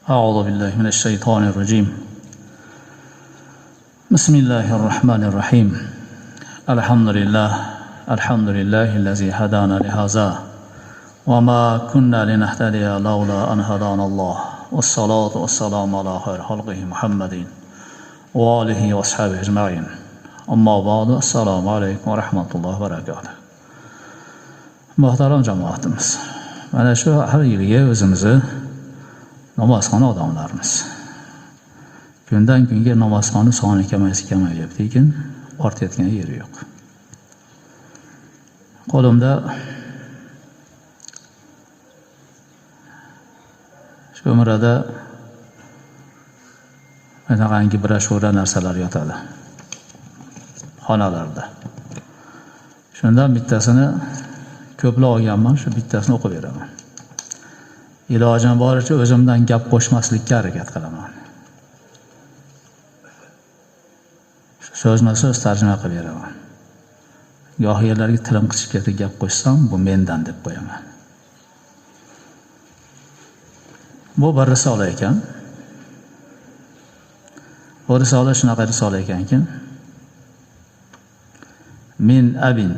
أعوذ بالله من الشيطان الرجيم. بسم الله الرحمن الرحيم. الحمد لله، الحمد لله الذي هدانا لهذا وما كنا لنهتدي لولا أن هدانا الله، والصلاة والسلام على خير خلقه محمد وآله وأصحابه أجمعين. أما بعد، السلام عليكم ورحمة الله وبركاته. Muhtaram jamoatimiz, mana shu har yilgi o'zimizni namozxona odamlarimiz. Kundan kunga namozxona soni kamayyapti, lekin ortayotgan yeri yo'q. Qo'limda shu umrada anaqangi broshura narsalar yotadi xonalarda. Shundan bittasini ko'plab olganman, shu bittasini o'qib beraman. Ilojim boricha o'zimdan gap qo'shmaslikka harakat qilaman. So'zma-so'z tarjima qilib beraman. Goh yerlarga tilim qichib ketib gap qo'shsam, bu mendan deb qo'yaman. Bu bir risola ekan. Bu risola shunaqa risola ekanki, min abin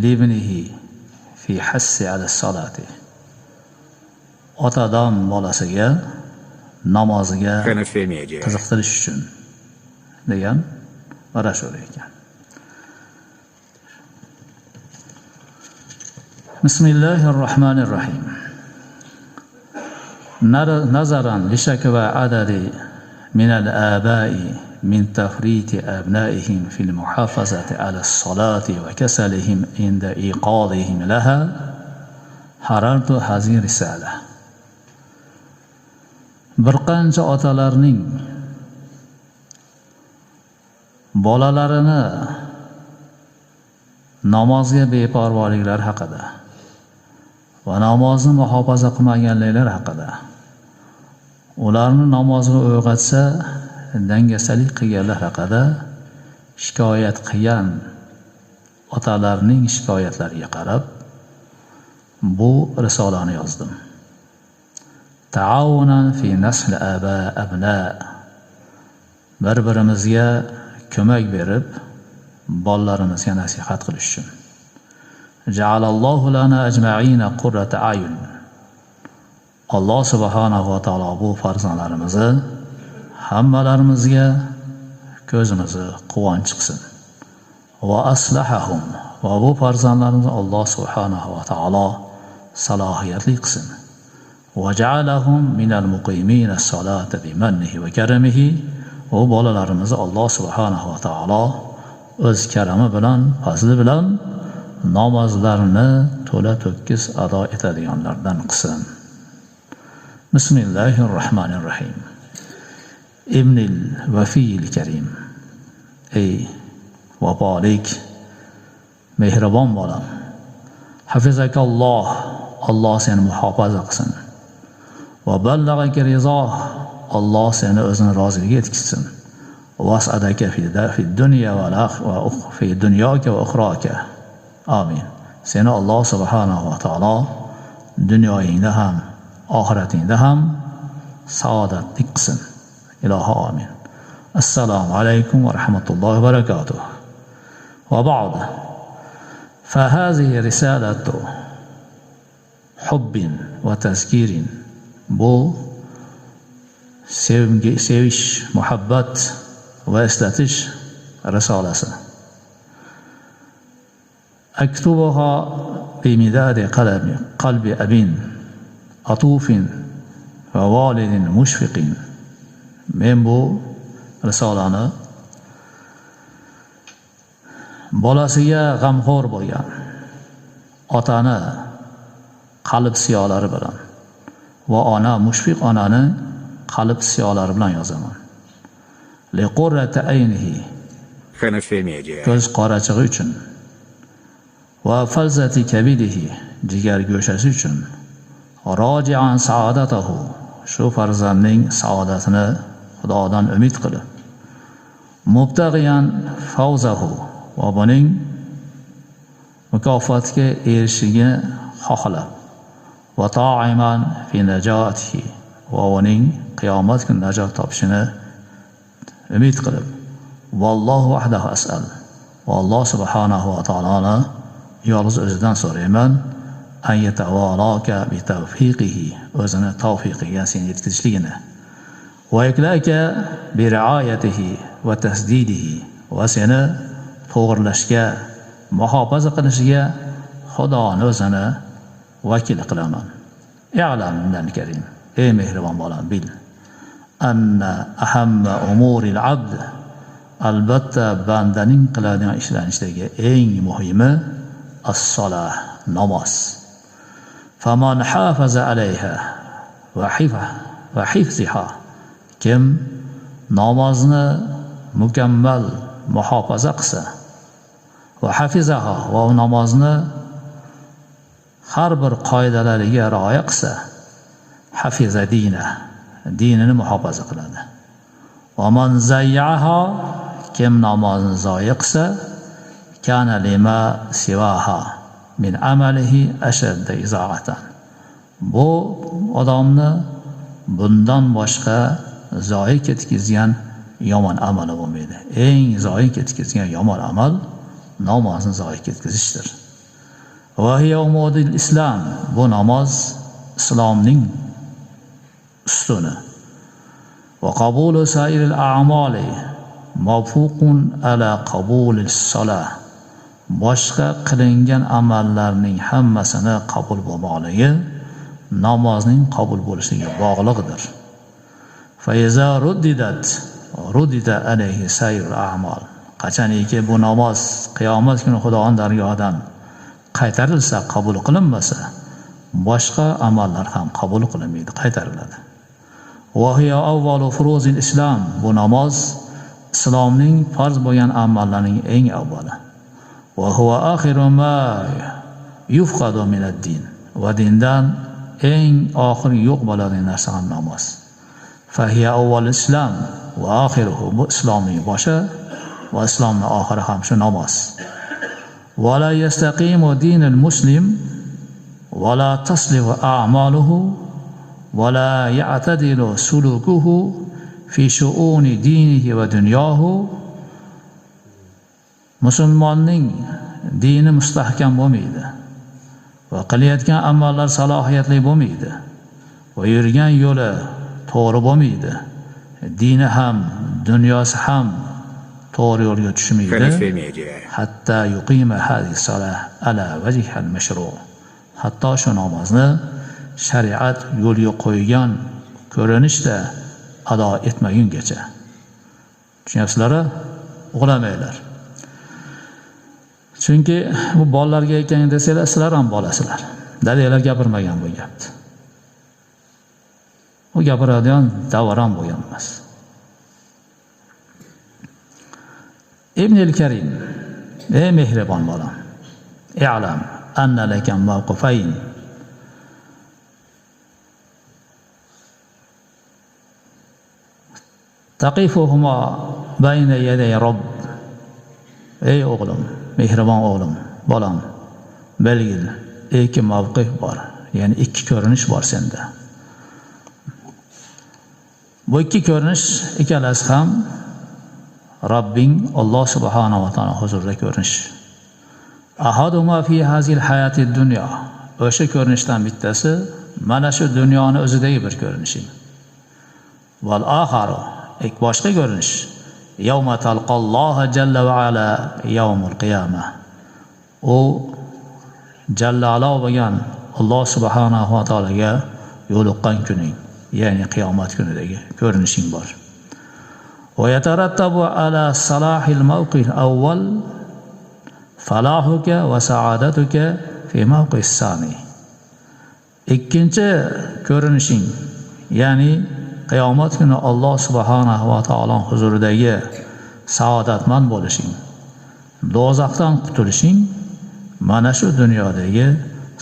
libnihi fi hassi ala salati. Otadan bolasiga namoziga qiziqtirish uchun degan broshura ekan. Bismillahirrohmanirrohim. Nazaran li shakwa adadi min al-aba'i min tafriti abnaihim fil muhafazati ala as-salati wa kasalihim inda iqadihim laha harartu hazihi risala. Bir qancha otalarning bolalarini namozga beparvoliklari haqida va namozni muhofaza qilmaganliklari haqida, ularni namozga uyg'otsa dangasalik qilganlar haqida shikoyat qilgan otalarning shikoyatlariga qarab bu risolani yozdim. Taawunan fi nasl aba abna, bir-birimizga ko'mak berib bolalarimizga nasihat qilish uchun. Ja'alallohu lana ajma'ina qurrata a'yun. Alloh subhanahu va taolo bu farzandlarimizni hammalarimizga ko'zimizni quvonch qilsin. Va aslahahum, va bu farzandlarimizni Alloh subhanahu va taolo salohiyatli qilsin. Va ja'alahum minal muqimina as-salata bimannihi va karamihi. U bolalarimizni Alloh subhanahu va taolo o'z karami bilan, fazli bilan namozlarini to'la to'kis ado etadiganlardan qilsin. Bismillahirrohmanirrohim. Ibnil Vafiyil Karim. Ey vafolik, mehribon bolam. Hafizakalloh, Alloh seni muhofaza qilsin. Va ballag'aka rizoh, Alloh seni o'zini roziligiga yetkazsin. Vas'adaka fi dunya va fi dunyoka va uxroka. Amin. Seni Alloh subhanahu va taolo dunyoyingda ham, oxiratingda ham saodatli qilsin. Ilohi amin. Assalomu alaykum va rahmatullohi va barakatuh. Va ba'd. Fa hazihi risalatu hubbin va tazkirin. Bu sevgi, sevish, muhabbat va eslatish risolasi. Aktubuha bi midadi qalbi qalbi abin atufin va validin mushfiqin. Men bu risolani bolasiga g'amxo'r bo'lgan otani qalb siyolari bilan va ona mushfiq onani qalb siyolari bilan yozaman. Liqurrati aynihi, ko'z qorachig'i uchun, va falzati kabidihi, jigar go'shasi uchun, roji'an saodatahu, shu farzandning saodatini Xudodan umid qilib, mubtag'iyan fawzahu, va buning mukofotga erishishini xohlab, va ta'iman fi najatihi, va uning qiyomat kuni najot topishini umid qilib, vallohu vahdahu as'al, va Alloh subhanahu va taoloni yolg'iz o'zidan so'rayman, an yatavalaka bi tawfiqihi, o'zini tavfiqiga seni yetkazishligini, va yaklaka bi riayatihi va tasdidihi, va seni to'g'rilashga, muhofaza qilishiga Xudoni o'zini vakil qilaman. I'lam minal karim, ey mehribon bolam, bil anna ahamma umuril abd, albatta bandaning qiladigan ishlarining ichidagi eng muhimi as-solah, namoz. Faman hafaza alayha va hifziha, kim namozni mukammal muhofaza qilsa, va hafizaha, va namozni har bir qoidalariga rioya qilsa, hafiza dina, dinini muhofaza qiladi. Va man zayyaha, kim namozni zoyi qilsa, kana lima sivaha min amalihi ashadda izoatan, bu odamni bundan boshqa zoyi ketkizgan yomon amali bo'lmaydi. Eng zoyi ketkizgan yomon amal namozni zoyi ketkazishdir. Va hiya umudul islom, bu namoz islomning ustuni. Va qabulu sairil a'moli mavfuqun ala qabulis solah, boshqa qilingan amallarning hammasini qabul bo'lmoqligi namozning qabul bo'lishiga bog'liqdir. Fa iza ruddidat rudida alayhi sairul a'mal, qachoniki bu namoz qiyomat kuni Xudoning dargohidan qaytarilsa, qabul qilinmasa, boshqa amallar ham qabul qilinmaydi, qaytariladi. Va hiya avvalu furuzil islom, bu namoz islomning farz bo'lgan amallarining eng avvali. Va huwa akhiru ma yufqadu min ad-din, va dindan eng oxir yo'q bo'ladigan narsa ham namoz. Fa hiya avval islom va akhiruhu, bu islomning boshi va islomning oxiri ham shu namoz. Va la yastaqimu dinul muslim va la taslihu a'maluhu va la ya'tadilu sulukuhu fi shu'uni dinihi va dunyohu, musulmonning dini mustahkam bo'lmaydi va qilayotgan amallar salohiyatli bo'lmaydi va yurgan yo'li to'g'ri bo'lmaydi, dini ham dunyosi ham to'g'ri yo'lga tushmaydi. Hatta yuqima hadhihi salah ala wajhil mashru', hatto shu namozni shariat yo'lga qo'ygan ko'rinishda ado etmagungacha. Tushunyapsizlar? Uxlamanglar. Chunki bu bolalarga ekan desanglar, sizlar ham bolasizlar. Dadanglar gapirmagan bu gapni. U gapiradigan davr ham bo'lgan emas. Ibn al-Karim, ey mehribon bolam, i'lam anna laka mawqifayn taqifuhuma bayna yaday robb. Ey o'g'lim, mehribon o'g'lim, bolam, bilgin, ikki mavqif bor, ya'ni ikki ko'rinish bor senda. Bu ikki ko'rinish ikkalasi ham Rabbing Alloh subhanahu va taolo huzurida ko'rinish. Ahaduma fi hazil hayatid dunya, o'sha ko'rinishdan bittasi mana shu dunyoni o'zidagi bir ko'rinishing. Val oxaru, boshqa ko'rinish, yawma talqalloha jalla va ala yawmul qiyamah. U jalla alo bo'lgan Alloh subhanahu va taologa yo'liqqan kuning, ya'ni qiyomat kunidagi ko'rinishing bor. Va yatarattabu ala salahil mawqil awwal falahuka va sa'adatuka fi mawqis sani. Ikkinchi ko'rinishing, ya'ni qiyomat kuni Alloh subhanahu va taolo huzuridagi saodatmand bo'lishing, do'zaxdan qutulishing mana shu dunyodagi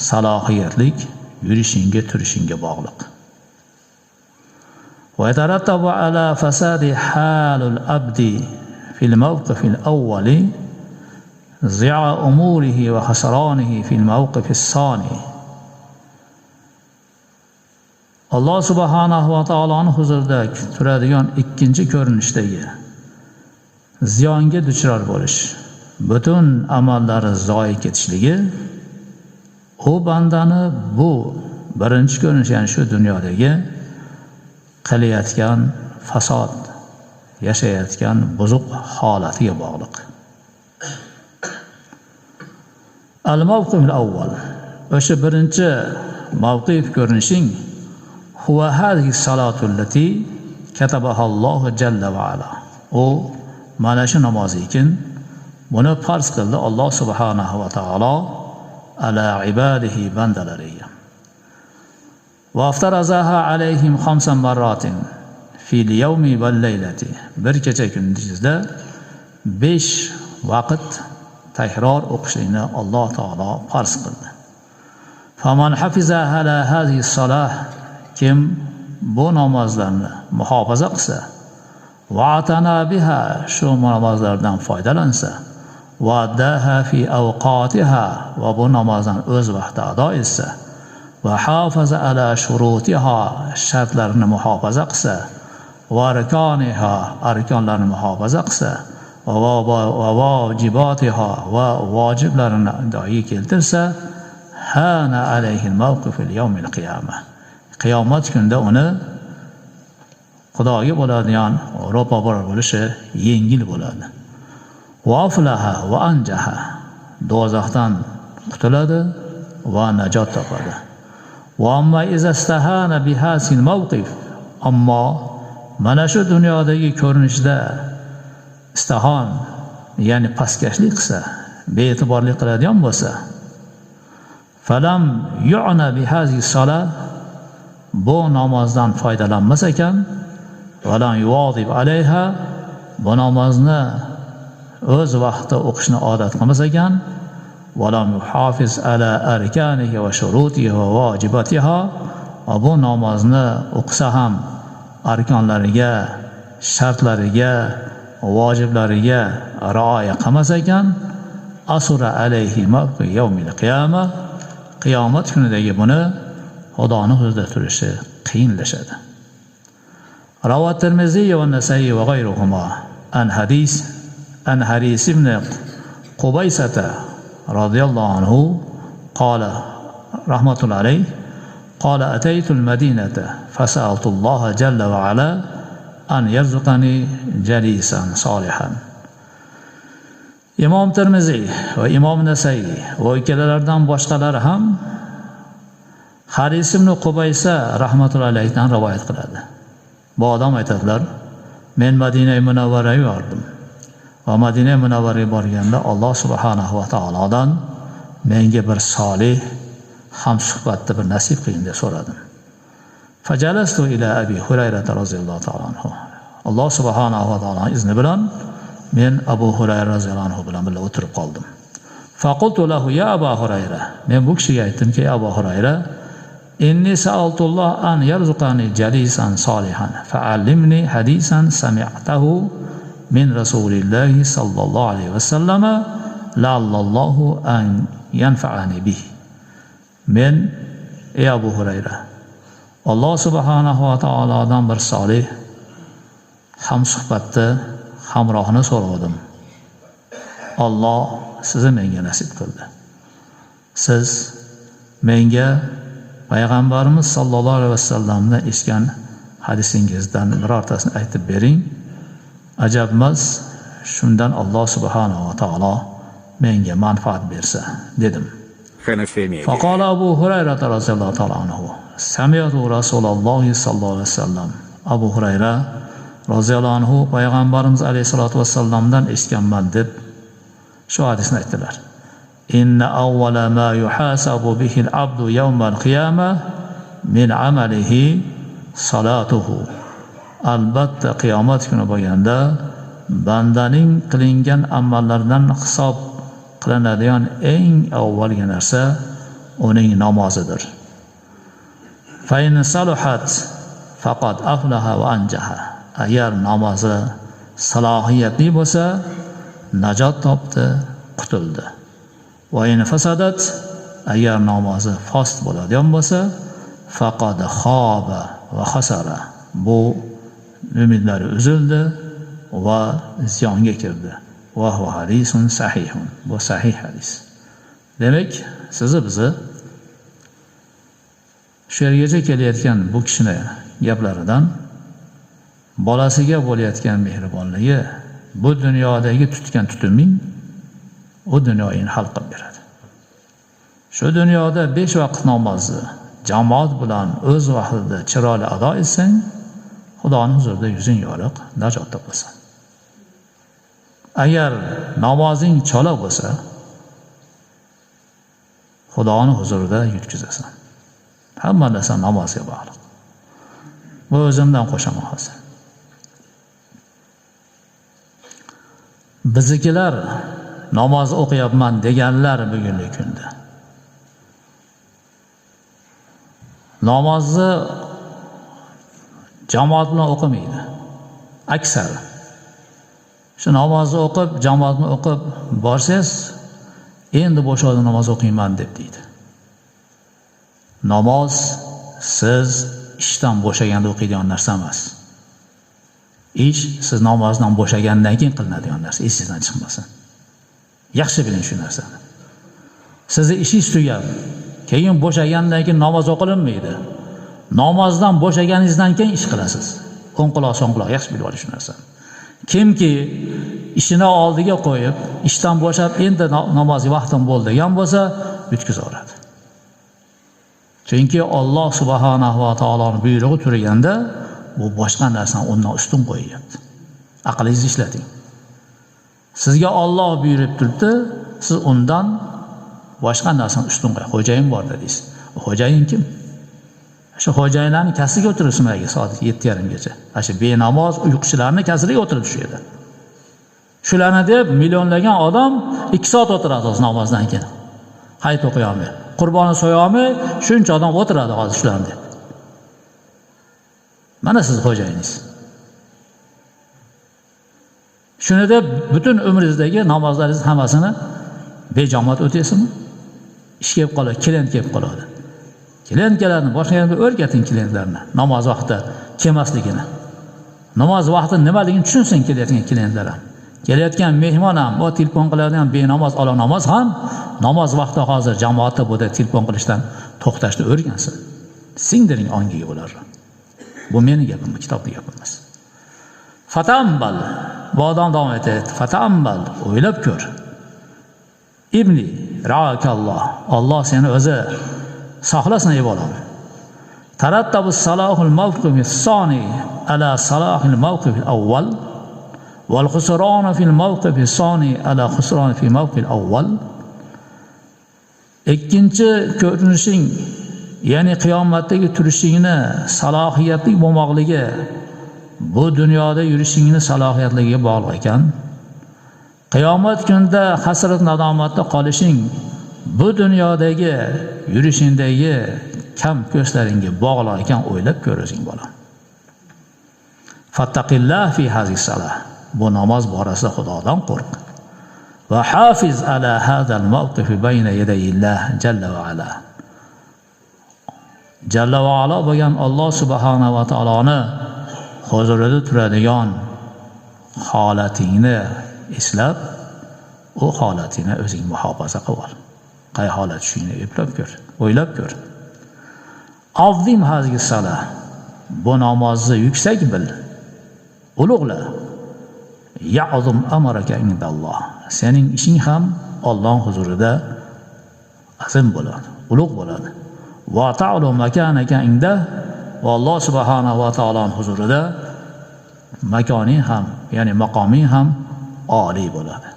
salohiyatlik yurishingga, turishingga bog'liq. Va yatarattabu ala fasadi halul abdi fil mawqifil awwali zi'a umurihi va khasranihi fil mawqifis sani. Alloh subhanahu va taoloning huzurida turadigan ikkinchi ko'rinishdagi ziyonga duchor bo'lish, butun amallari zoyi ketishligi u bandani bu birinchi ko'rinish, ya'ni shu dunyodagi qilayotgan fasod, yashayotgan buzuq holatiga bog'liq. Al-mavqiful avval, o'sha birinchi mavqif ko'rinishing huwa hadhihi salatu allati katabaha Allohu jalla va ala. U mana shu namoz ekan, buni farz qildi Alloh subhanahu va taolo ala ibadihi, bandalariga. Va aftarazaha alayhim khamsan marratin fil yawmi wal laylati. Bir kecha kunduzda 5 vaqt takror o'qishlikni Alloh taolo farz qildi. Faman hafiza ala hadhihi salah, kim bu namozlarni muhofaza qilsa, va atana biha, shu namozlardan foydalansa, va addaha fi awqatiha, va bu namozdan o'z vaqtida ado etsa, va hafaza ala shurutiha, shartlarini muhofaza qilsa, va arkaniha, arkonlarini muhofaza qilsa, va vajibatiha, va vojiblarini doiy keltirsa, hana alayhi al-mawqif al-yawm al-qiyamah. Qiyomat kunida uni Xudoga bo'ladigan ro'pabor bo'lishi yengil bo'ladi. Va aflaha va anjaha, do'zaxdan qutuladi va najot topadi. Va amma iza istahana bihasil mawqif, ammo mana shu dunyodagi ko'rinishda istahon, ya'ni pastkashlik qilsa, be'tiborlik qiladigan bo'lsa, falam yu'na bihazi salah, bu namozdan foydalanmas ekan, valam yuwadib alayha, bu namozni o'z vaqtida o'qishni odat qilmas ekan, valam yuhafiz ala arkanihi va shurutihi va vajibatiha, va bu namozni o'qisa ham arkonlariga, shartlariga, vojiblariga rioya qilmas ekan, asura alayhi mawqi yawmil qiyamah, qiyomat kunidagi buni Xudoning huzurida turishi qiyinlashadi. Rawa Termiziy va Nasai va g'ayruhuma an hadis an Haris ibn Qubaysata radhiyallohu anhu qala rahmatullahi alayhi qala ataytu al-Madinata fas'altu Alloha jalla va ala an yarzuqani jalisan salihan. Imom Termiziy va Imom Nasai va ikkalalaridan boshqalari ham Haris ibn Qubaysa rahmatullahi alayhidan rivoyat qiladi. Bu odam aytadilar, men Madina Munavvaraga bordim. Va Madina Munavvaraga borganda Alloh subhanahu va taolodan menga bir solih hamsuhbatni bir nasib qiling deb so'radim. Fajalastu ila Abi Hurayra roziyallohu taolo anhu. Alloh subhanahu va taoloning izni bilan men Abu Hurayra roziyallohu anhu bilan birga o'tirib qoldim. Faqultu lahu ya Abu Hurayra. Men bu kishiga aytdimki, Abu Hurayra, inni sa'altulloh an yarzuqani jalisan salihan fa'allimni hadisan sami'tahu min rasulillahi sallallohu alayhi vasallam la'allallohu an yanfa'ani bih. Men ey Abu Hurayra, Alloh subhanahu va taolodan bir solih hamsuhbatni, hamrohni so'radim. Alloh sizni menga nasib qildi. Siz menga Payg'ambarimiz sallallohu alayhi vasallamdan eshitgan hadisingizdan birortasini aytib bering. Ajabmas, shundan Alloh subhanahu va taolo menga manfaat bersa, dedim. Faqala Abu Hurayra roziyallohu taolo anhu, sami'tu Rasululloh sallallohu alayhi vasallam. Abu Hurayra roziyallohu anhu Payg'ambarimiz alayhisolatu vassallamdan eshitganman deb shu hadisni aytdilar. Inna awwala ma yuhasabu bihi al-abdu yawm al-qiyamah min amalihi salatuhu. Albatta qiyomat kuni bo'lganda bandaning qilingan amallaridan hisob qilinadigan eng avvalgi narsa uning namozidir. Fa in saluhat faqad aflaha va anjaha. Agar namozi salohiyatli bo'lsa, najot topdi, qutuldi. Va in fasadat, agar namozi fost bo'ladigan bo'lsa, faqad xaba va xasara. Bu umidlari uzildi va ziyonga kirdi. Va huwa hadisun sahihun. Bu sahih hadis. Demak, sizni bizni shu yergacha kelayotgan bu kishini gaplaridan bolasiga bo'layotgan mehribonligi bu dunyodagi tutgan tutuming u dunyoyini hal qilib beradi. Shu dunyoda 5 vaqt namozni jamoat bilan o'z vaqtida chiroyli ado etsang, Xudoning huzurida yuzing yorug', najot topasan. Agar namozing chala bo'lsa, Xudoning huzurida yutkazasan. Hamma narsa namozga bog'liq. Bu o'zimdan qo'shaman hozir. Bizikilar namoz o'qiyapman deganlar bugungi kunda namozni jamoat bilan o'qimaydi. Aksari. Shu namozni o'qib, jamoatni o'qib borsangiz, endi bo'shadi namoz o'qiyman deb deydi. Namoz siz ishdan bo'shaganda o'qiydigan narsa emas. Ish siz namozdan bo'shagandan keyin qilinadigan narsa, esingizdan chiqmasin. Yaxshi biling shu narsani. Sizni ishingiz tugab, keyin bo'shagandan keyin namoz o'qilinmaydi. Namozdan bo'shaganingizdan keyin ish qilasiz. O'ng quloq, so'ng quloq, yaxshi bilib oling shu narsani. Kimki ishini oldiga qo'yib, ishdan bo'shab endi namoz vaqtim bo'ldi degan bo'lsa, bitkazaveradi. Chunki Alloh subhanahu va taoloning buyrug'i turganda bu boshqa narsani undan ustun qo'yyapti. Aqlingizni ishlating. Sizga Alloh buyurib turibdi, siz undan boshqa narsani ustun qo'y. Xo'jayin bor dedingiz. Xo'jayin kim? Shu xo'jayinlarning kasiga o'tiribsiz soat 7:30 gacha. Ana shu benamoz uyquchilarning kasiga o'tirib shu yerda. Shularni deb millionlagan odam 2 soat o'tiradi hozir namozdan keyin. Hayit o'qiy olmay, qurbonni so'ya olmay, shuncha odam o'tiradi hozir shularni deb. Mana siz xo'jayingiz. Shuni deb butun umringizdagi namozlaringiz hammasini bejamoat o'taysizmi? Ish kelib qoladi, klient kelib qoladi. Klient keladi, boshqa yerda o'rgating klientlarni namoz vaqtida kelmasligini. Namoz vaqti nimaligini tushunsin kelayotgan klientlar ham. Kelayotgan mehmon ham, o telefon qiladigan benamoz, ola namoz ham namoz vaqti hozir jamoatda bu telefon qilishdan to'xtashni o'rgansin. Singdiring ongiga ularni. Bu meni gapim, bu kitobni gapi emas. Fatambal, bu odam davom etadi. Fatambal, o'ylab ko'r. Ibni raakalloh, Alloh seni o'zi saqlasin ey bolam. Tarattabu salahul mawqifi soni ala salahil mawqifil avval wal khusranu fil mawqifi soni ala khusrani fi mawqifil avval. Ikkinchi ko'rinishing, ya'ni qiyomatdagi turishingni salohiyatli bo'lmoqligi bu dunyoda yurishingni salohiyatligiga bog'liq ekan. Qiyomat kunida hasrat nadomatda qolishing bu dunyodagi yurishingdagi kam ko'zlaringga bog'liq ekan, o'ylab ko'r o'zing bolam. Fattaqillah fi hazihi salah. Bu namoz borasida Xudodan qo'rq. Va hafiz ala hadal mawqif bayna yadayillah jalla va ala. Jalla va ala bo'lgan Alloh subhanahu va taoloni huzurida turadigan holatingni eslab, u holatingni o'zing muhofaza qilib ol. Qay holat tushingni eplab ko'r, o'ylab ko'r. Azim hazihi salah. Bu namozni yuksak bil, ulug'la. Ya'zum amraka indalloh. Sening ishing ham Alloh huzurida azim bo'ladi, ulug' bo'ladi. Va ta'lu makanaka inda, va Alloh subhanahu va taoloning huzurida makoning ham, ya'ni maqoming ham oliy bo'ladi.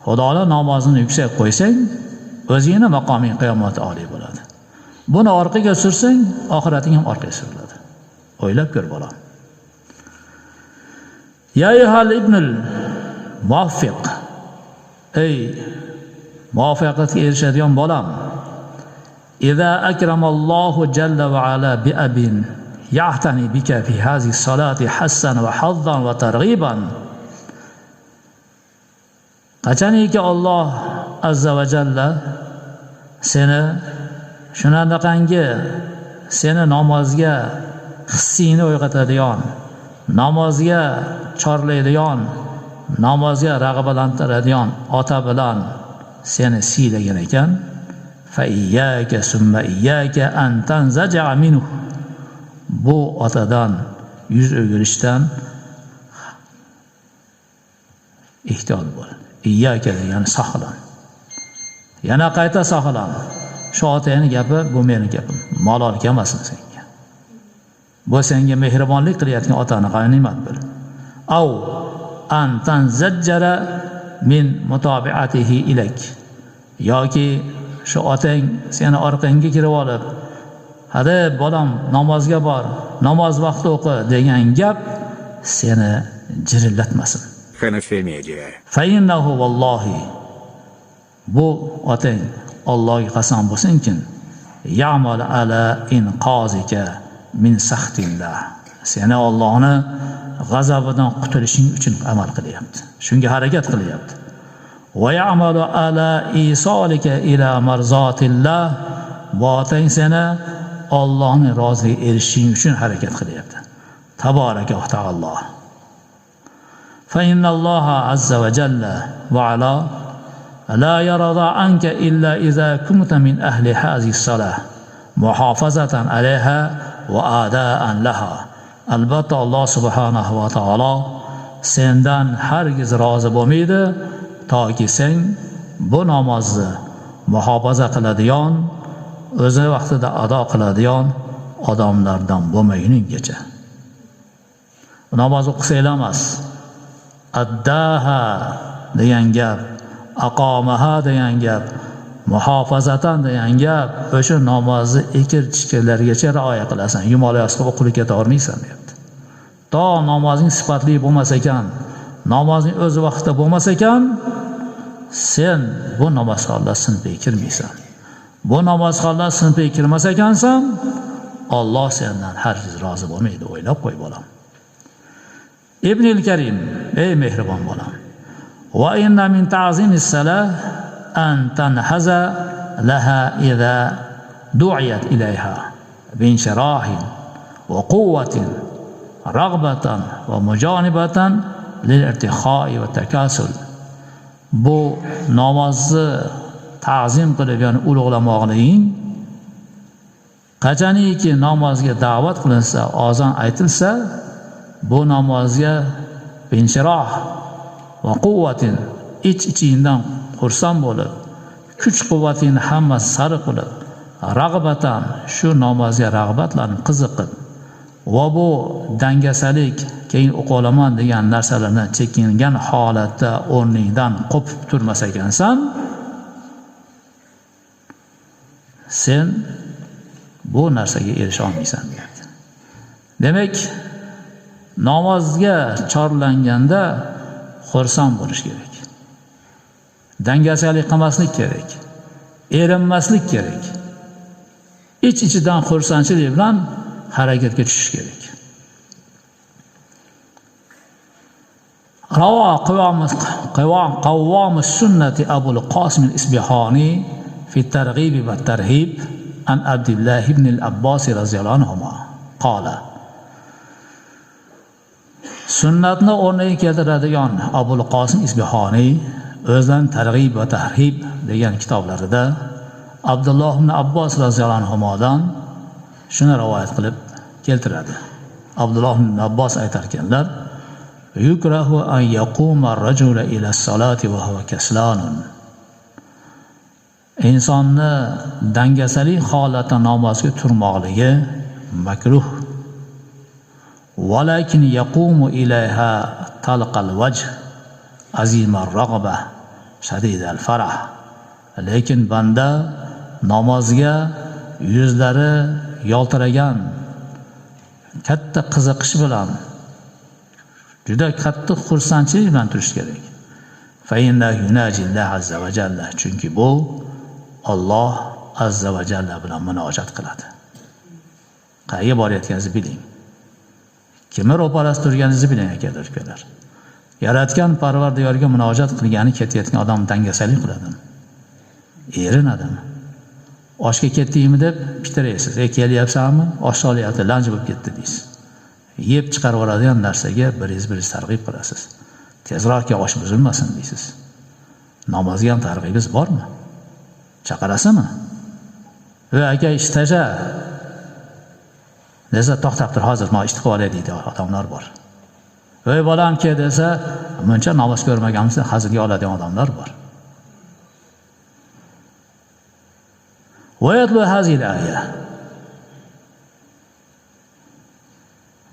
Xudoning namozini yuksak qo'ysang, o'zingni maqoming qiyomatda oliy bo'ladi. Buni orqaga sursang, oxirating ham orqaga suriladi. O'ylab ko'r bolam. Ya ayyuhal ibnul muwaffiq. Ey muvaffaqiyatga erishadigan bolam. إذا أكرم الله جل وعلا بأب يعتني بك في هذه الصلاة حسا وحظا وترغيبا. Qachoniki Alloh azza va jalla seni shunaqangi seni namozga hissingni uyg'otadigan, namozga chorlaydigan, namozga rag'batlantiradigan ota bilan seni siylagan ekan, fa iyyaka summa iyyaka an tanzaja minhu, bu otadan yuz o'girishdan ehtiyot bo'l. Iyyaka degani saqlan. Yana qayta saqlan. Shu otangning gapi bu meni gapim. Malol kelmasin senga. Bu senga mehribonlik qilayotgan otani g'animat bil. Av an tanzajjara min mutabi'atihi ilak. Yoki shu otang seni orqangga kirib olib, hadi bolam namozga bor, namoz vaqti o'qi degan gap seni jirillatmasin. Hanafi Media. Fa innahu vallohi, bu otang Allohga qasam bo'lsinkin, ya'mal ala inqazika min saxtillah. Seni Allohni g'azabidan qutulishing uchun amal qilyapti. Shunga harakat qilyapti. Va ya'malu ala isolika ila marzatillah. Bu otang seni Allohning roziligiga erishishing uchun harakat qilyapti. Tabaraka va taolo. Fa innalloha azza va jalla va ala la yarda anka illa iza kunta min ahli hazihi salah muhofazatan alayha va adaan laha. Albatta Alloh subhanahu va taolo sendan hargiz rozi bo'lmaydi toki sen bu namozni muhofaza qiladigan, o'zi vaqtida ado qiladigan odamlardan bo'lmaguninggacha. Namoz o'qisanglar emas, addaha degan gap, aqomaha degan gap, muhofazatan degan gap, o'sha namozni ekir-chikirlargacha rioya qilasan, yumaloq yostiq o'qilib keta olmaysan deyapti. To namozing sifatli bo'lmas ekan, namozing o'z vaqtida bo'lmas ekan, sen bu namozxonlar sinfiga kirmaysan. Bu namozxonlar sinfiga kirmas ekansan, Alloh sendan hargiz rozi bo'lmaydi, o'ylab qo'y bolam. Ibnil Karim, ey mehribon bolam. Va inna min ta'zimis salah an tanhaza laha idza du'iyat ilayha binshirahin va quwwatin raghbatan va mujanibatan lil irtixo'i va takasul. Bu namozni ta'zim qilib, ya'ni ulug'lamoqliging qachoniki namozga da'vat qilinsa, azon aytilsa, bu namozga binshirah va quvvatin, ich-ichingdan xursand bo'lib, kuch-quvvatingni hammasi sarf qilib, rag'batan shu namozga rag'batlanib, qiziqib va bu dangasalik, keyin o'qib olaman degan narsalardan chekingan holatda o'rningdan qo'pib turmas ekansan, sen bu narsaga erisha olmaysan deyapti. Demak, namozga chorlanganda xursand bo'lish kerak. Dangasalik qilmaslik kerak. Erinmaslik kerak. Ich-ichidan xursandchilik bilan harakatga tushish kerak. Rawa qawwam sunnati Abul Qosim al-Isbihani fi targhib va tarhib an Abdullah ibn al-Abbas radhiyallohu anhuma qala. Sunnatni o'rniga keltiradigan Abul Qosim Isbihoniy o'zining Targ'ib va Tarhib degan kitoblarida Abdulloh ibn Abbos roziyallohu anhudan shuni rivoyat qilib keltiradi. Abdulloh ibn Abbos aytar ekanlar: "Yukrahu an yaquma ar-rajulu ila as-salati wa huwa kaslanun." Insonni dangasalik holatda namozga turmoqligi makruh. Walakin yaqumu ilayha talqal wajh azimar rag'ba shadidal farah. Lekin banda namozga yuzlari yoltiragan katta qiziqish bilan, juda qattiq xursandchilik bilan turish kerak. Fa inna yunajillah azza va jalla, chunki bu Alloh azza va jalla bilan munojat qiladi. Qayerga borayotganingizni biling. Kimni ro'parasida turganingizni biling, akalar, ukalar. Yaratgan Parvardigorga munojat qilgani ketayotgan odam dangasalik qiladimi? Erinadimi? Oshga ketdingmi deb pitiraysiz. Kelyapsanmi? Osh solyapti, lanj bo'lib ketdi deysiz. Yeb chiqarib yuboradigan narsaga biringiz targ'ib qilasiz. Tezroq osh buzilmasin deysiz. Namozga ham targ'ibingiz bormi? Chaqirasizmi? "Ey aka, ish tasha." Desa, to'xtab tur, hozir men ishni qilib olay deydi odamlar bor. "Ey bolam ke" desa, muncha namoz ko'rmaganmiz, hazilga oladigan odamlar bor. Va yatlu hazil aya.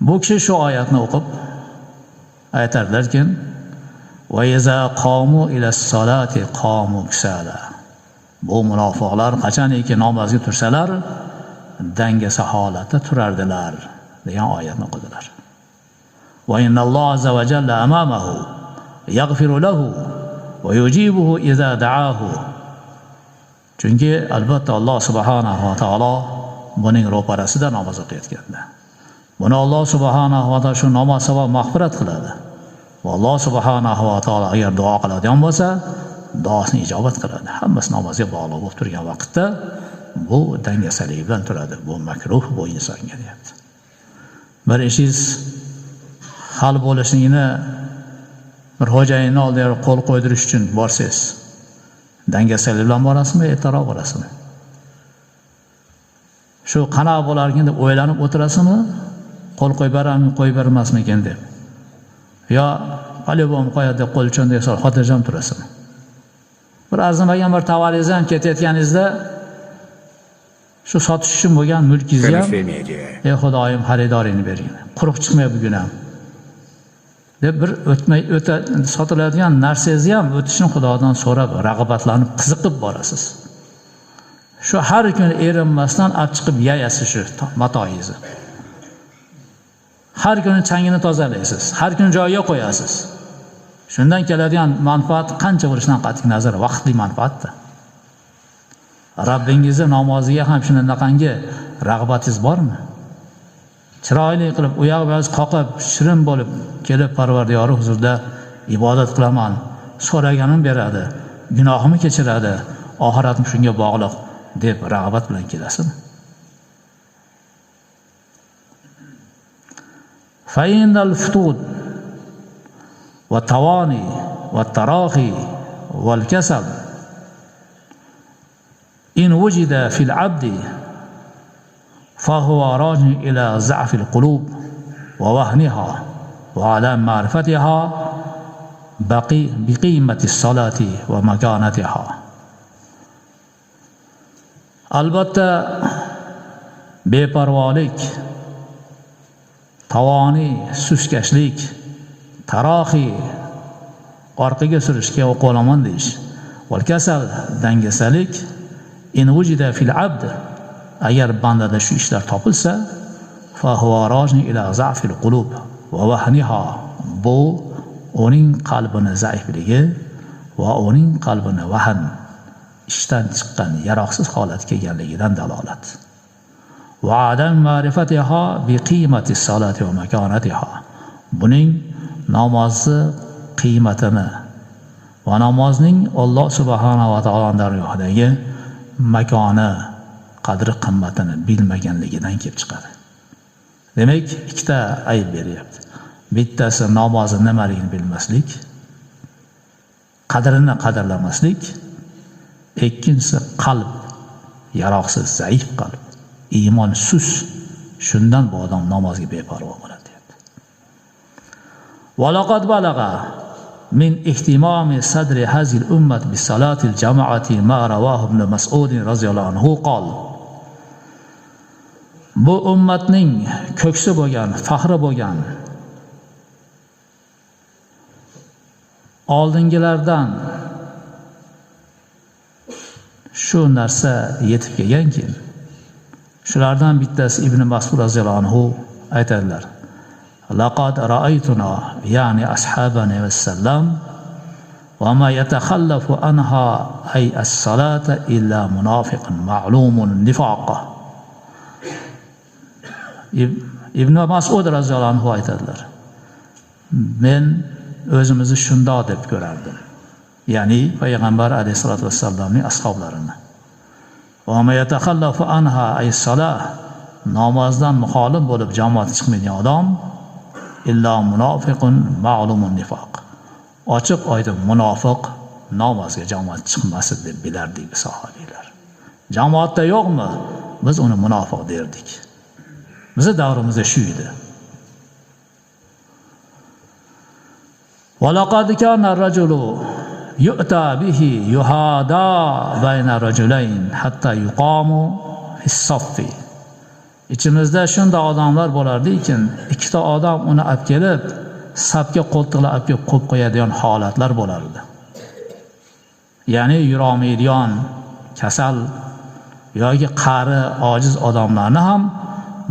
Bu kishi shu oyatni o'qib aytarlarkin, va iza qamu ila salati qamu kusala. Bu munofiqlar qachoniki namozga tursalar, dangasa holatda turardilar degan oyatni o'qidilar. Va innalloh azza va jalla amamahu yaghfiru lahu va yujibuhu iza da'ahu. Chunki albatta Alloh subhanahu va taolo buning ro'parasida namoz o'qiyotganda, buni Alloh subhanahu va taolo shu namoz sabab mag'firat qiladi. Va Alloh subhanahu va taolo agar duo qiladigan bo'lsa, duosini ijobat qiladi. Hammasi namozga bog'liq bo'lib turgan vaqtda bu dangasalik bilan turadi. Bu makruh bu insonga deyapti. Bir ishingiz hal bo'lishini bir xo'jayinni oldiga qo'l qo'ydirish uchun borsangiz, dangasalik bilan borasizmi, ertaroq borasizmi? Shu qanaqa bo'larkan deb o'ylanib o'tirasizmi? Qo'l qo'yib berarmi, qo'yib bermasmikin deb. Yo по-любому qo'yadi deb qo'l cho'ntagiga solib xotirjam turasizmi? Bir arzimagan bir tovaringizni ham ketayotganingizda shu sotish uchun bo'lgan mulkingizni ham, ey Xudoyim, xaridoringni bergin, quruq chiqmay bugun ham deb bir o'tmay o'ta sotiladigan narsangizni ham o'tishini Xudodan so'rab, rag'batlanib, qiziqib borasiz. Shu har kuni erinmasdan olib chiqib yayasiz shu matoyingizni. Har kuni changini tozalaysiz, har kuni joyiga qo'yasiz. Shundan keladigan manfaat qancha bo'lishidan qat'iy nazar vaqtli manfaatdir. Rabbingizni namoziga ham shunaqangi rag'batingiz bormi? Chiroyli qilib, u yoq bu yoq qoqib, shirin bo'lib kelib Parvardigori huzurida ibodat qilaman, so'raganim beradi, gunohimni kechiradi, oxiratim shunga bog'liq deb rag'bat bilan kelasizmi? Fa innal futud va tawani va tarahi wal kasal in wujida fil abdi فهو راجع إلى ضعف القلوب ووهنها وعلى معرفتها بقيمة الصلاة ومكانتها. Albatta beparvolik, tavoni, suskashlik, tarohi, orqaga surishga qo'laman deyish, val kasal, dangasalik, in wujida fil abd, agar bandada shu ishlar topilsa, fa huwa rajin ila za'fil qulub va wahniha, bu uning qalbini zaifligi va uning qalbini vahn, ishdan chiqqan yaroqsiz holatga kelganligidan dalolat. Va adam ma'rifatiha bi qiymati salati va makonatiha, buning namozi qiymatini va namozning Alloh subhanahu va taolo dargohidagi makoni, qadri qimmatini bilmaganligidan kelib chiqadi. Demak, ikkita ayb beryapti. Bittasi namozni nimaligini bilmaslik, qadrini qadrlamaslik, ikkinchisi qalb yaroqsiz, zaif qalb, iymon sus, shundan bu odam namozga beparvo bo'ladi deyapti. Va laqad balag'a min ihtimami sadri hazil ummat bi salatil jama'ati ma rawahu ibn Mas'ud radhiyallohu anhu qol. Bu ummatning ko'ksi bo'lgan, faxri bo'lgan oldingilardan shu narsa yetib kelganki, shulardan bittasi Ibn Mas'ud radhiyallohu anhu aytadilar: Laqad ra'aytuna, ya'ni ashabani vassalam, va ma yatakhallafu anha ay as-salata illa munafiqun ma'lumun nifaqa. Ibn Mas'ud radhiyallohu anhu aytadilar: Men o'zimizni shundoq deb ko'rardim. Ya'ni payg'ambar alayhisolatu vassallamning ashoblarini. Va ma yataxallafu anha ay salah, namozdan muxolif bo'lib jamoatga chiqmaydigan odam illa munofiqun ma'lumun nifoq. Ochiq oydin munofiq namozga jamoat chiqmasin deb bilardik sahobiylar. Jamoatda yo'qmi? Biz uni munofiq derdik. Bizi davrimizda shu edi. Va laqad kana ar-rajulu yu'ta bihi yuhada bayna rajulayn hatta yuqamu fis-saffi. Ichimizda shunday odamlar bo'lardikin, ikkita odam uni olib kelib, safga qo'ltiqlab olib kelib qo'yib qo'yadigan holatlar bo'lardi. Ya'ni yurolmaydigan, kasal yoki qari, ojiz odamlarni ham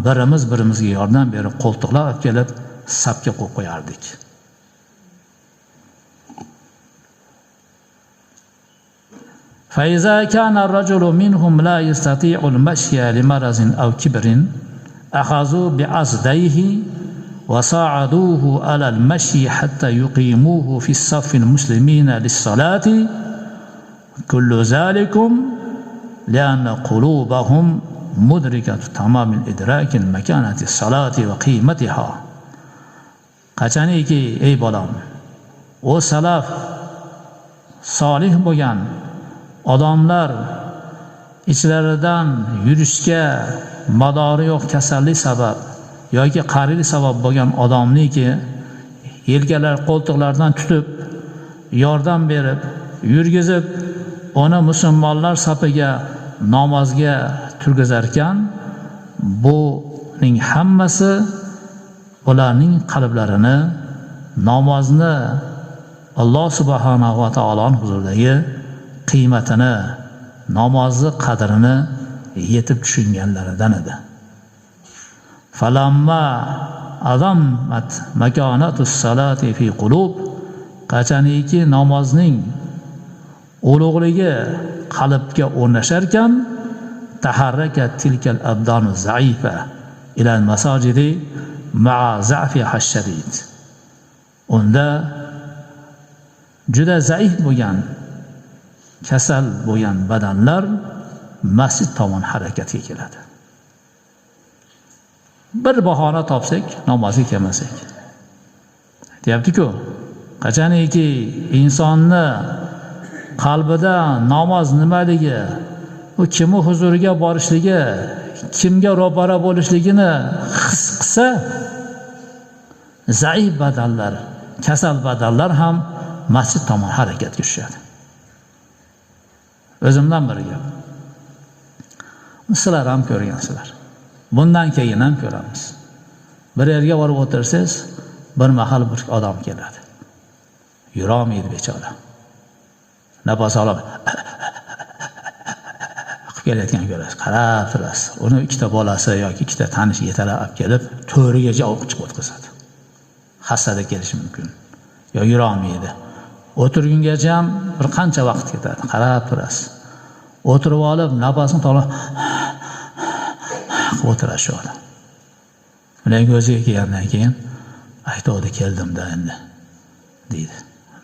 birimiz birimizga yordam berib qo'ltiqlab olib kelib safga qo'yib qo'yardik. فإذا كان الرجل منهم لا يستطيع المشي لمرض أو كبر أخذوا بعضديه وساعدوه على المشي حتى يقيموه في الصف المسلمين للصلاة كل ذلكم لأن قلوبهم مدركة تمام الإدراك المكانة الصلاة وقيمتها. Qachoniki ey bolam, o salaf solih bo'lgan odamlar ichlaridan yurishga madori yo'q kasallik sabab yoki qarilik sabab bo'lgan odamniki yelkalar qo'ltiqlaridan tutib yordam berib yurgizib uni musulmonlar safiga namozga turgizarkan, buning hammasi ularning qalblarini namozni Alloh subhanahu va taoloning huzuridagi qiymatini, namozni qadrini yetib tushunganlaridan edi. Falamma azammat makonatus salati fi qulub, qachoniki namozning ulug'ligi qalbga o'rnasharkan, taharrakat tilkal abdanu zaifa ila al-masajidi ma'a za'fiha ash-shadid. Unda juda zaif bo'lgan, kasal bo'lgan badanlar masjid tomon harakatga keladi. Bir bahona topsak, namozga kelmasak. Deyapti-ku, qachoniki insonni qalbida namoz nimaligi, u kimning huzuriga borishligi, kimga ro'bara bo'lishligini his qilsa, zaif badanlar, kasal badanlar ham masjid tomon harakatga tushadi. O'zimdan bir gap. Sizlar ham ko'rgansizlar. Bundan keyin ham ko'ramiz. Bir yerga borib o'tirsangiz, bir mahal bir odam keladi. Yurolmaydi bechora. Nafas olib qilib kelayotgan ko'rasiz, qarab turasiz. Uni ikkita bolasi yoki ikkita tanish yetalab olib kelib, to'rigacha olib chiqib o'tkazadi. Xastada kelishi mumkin. Yo yurolmaydi. O'tirgungacha ham bir qancha vaqt ketadi, qarab turasiz. O'tirib olib, nafasini tortib o'tiradi shu odam. Lekin o'ziga kelgandan keyin aytdi, keldim-da endi deydi.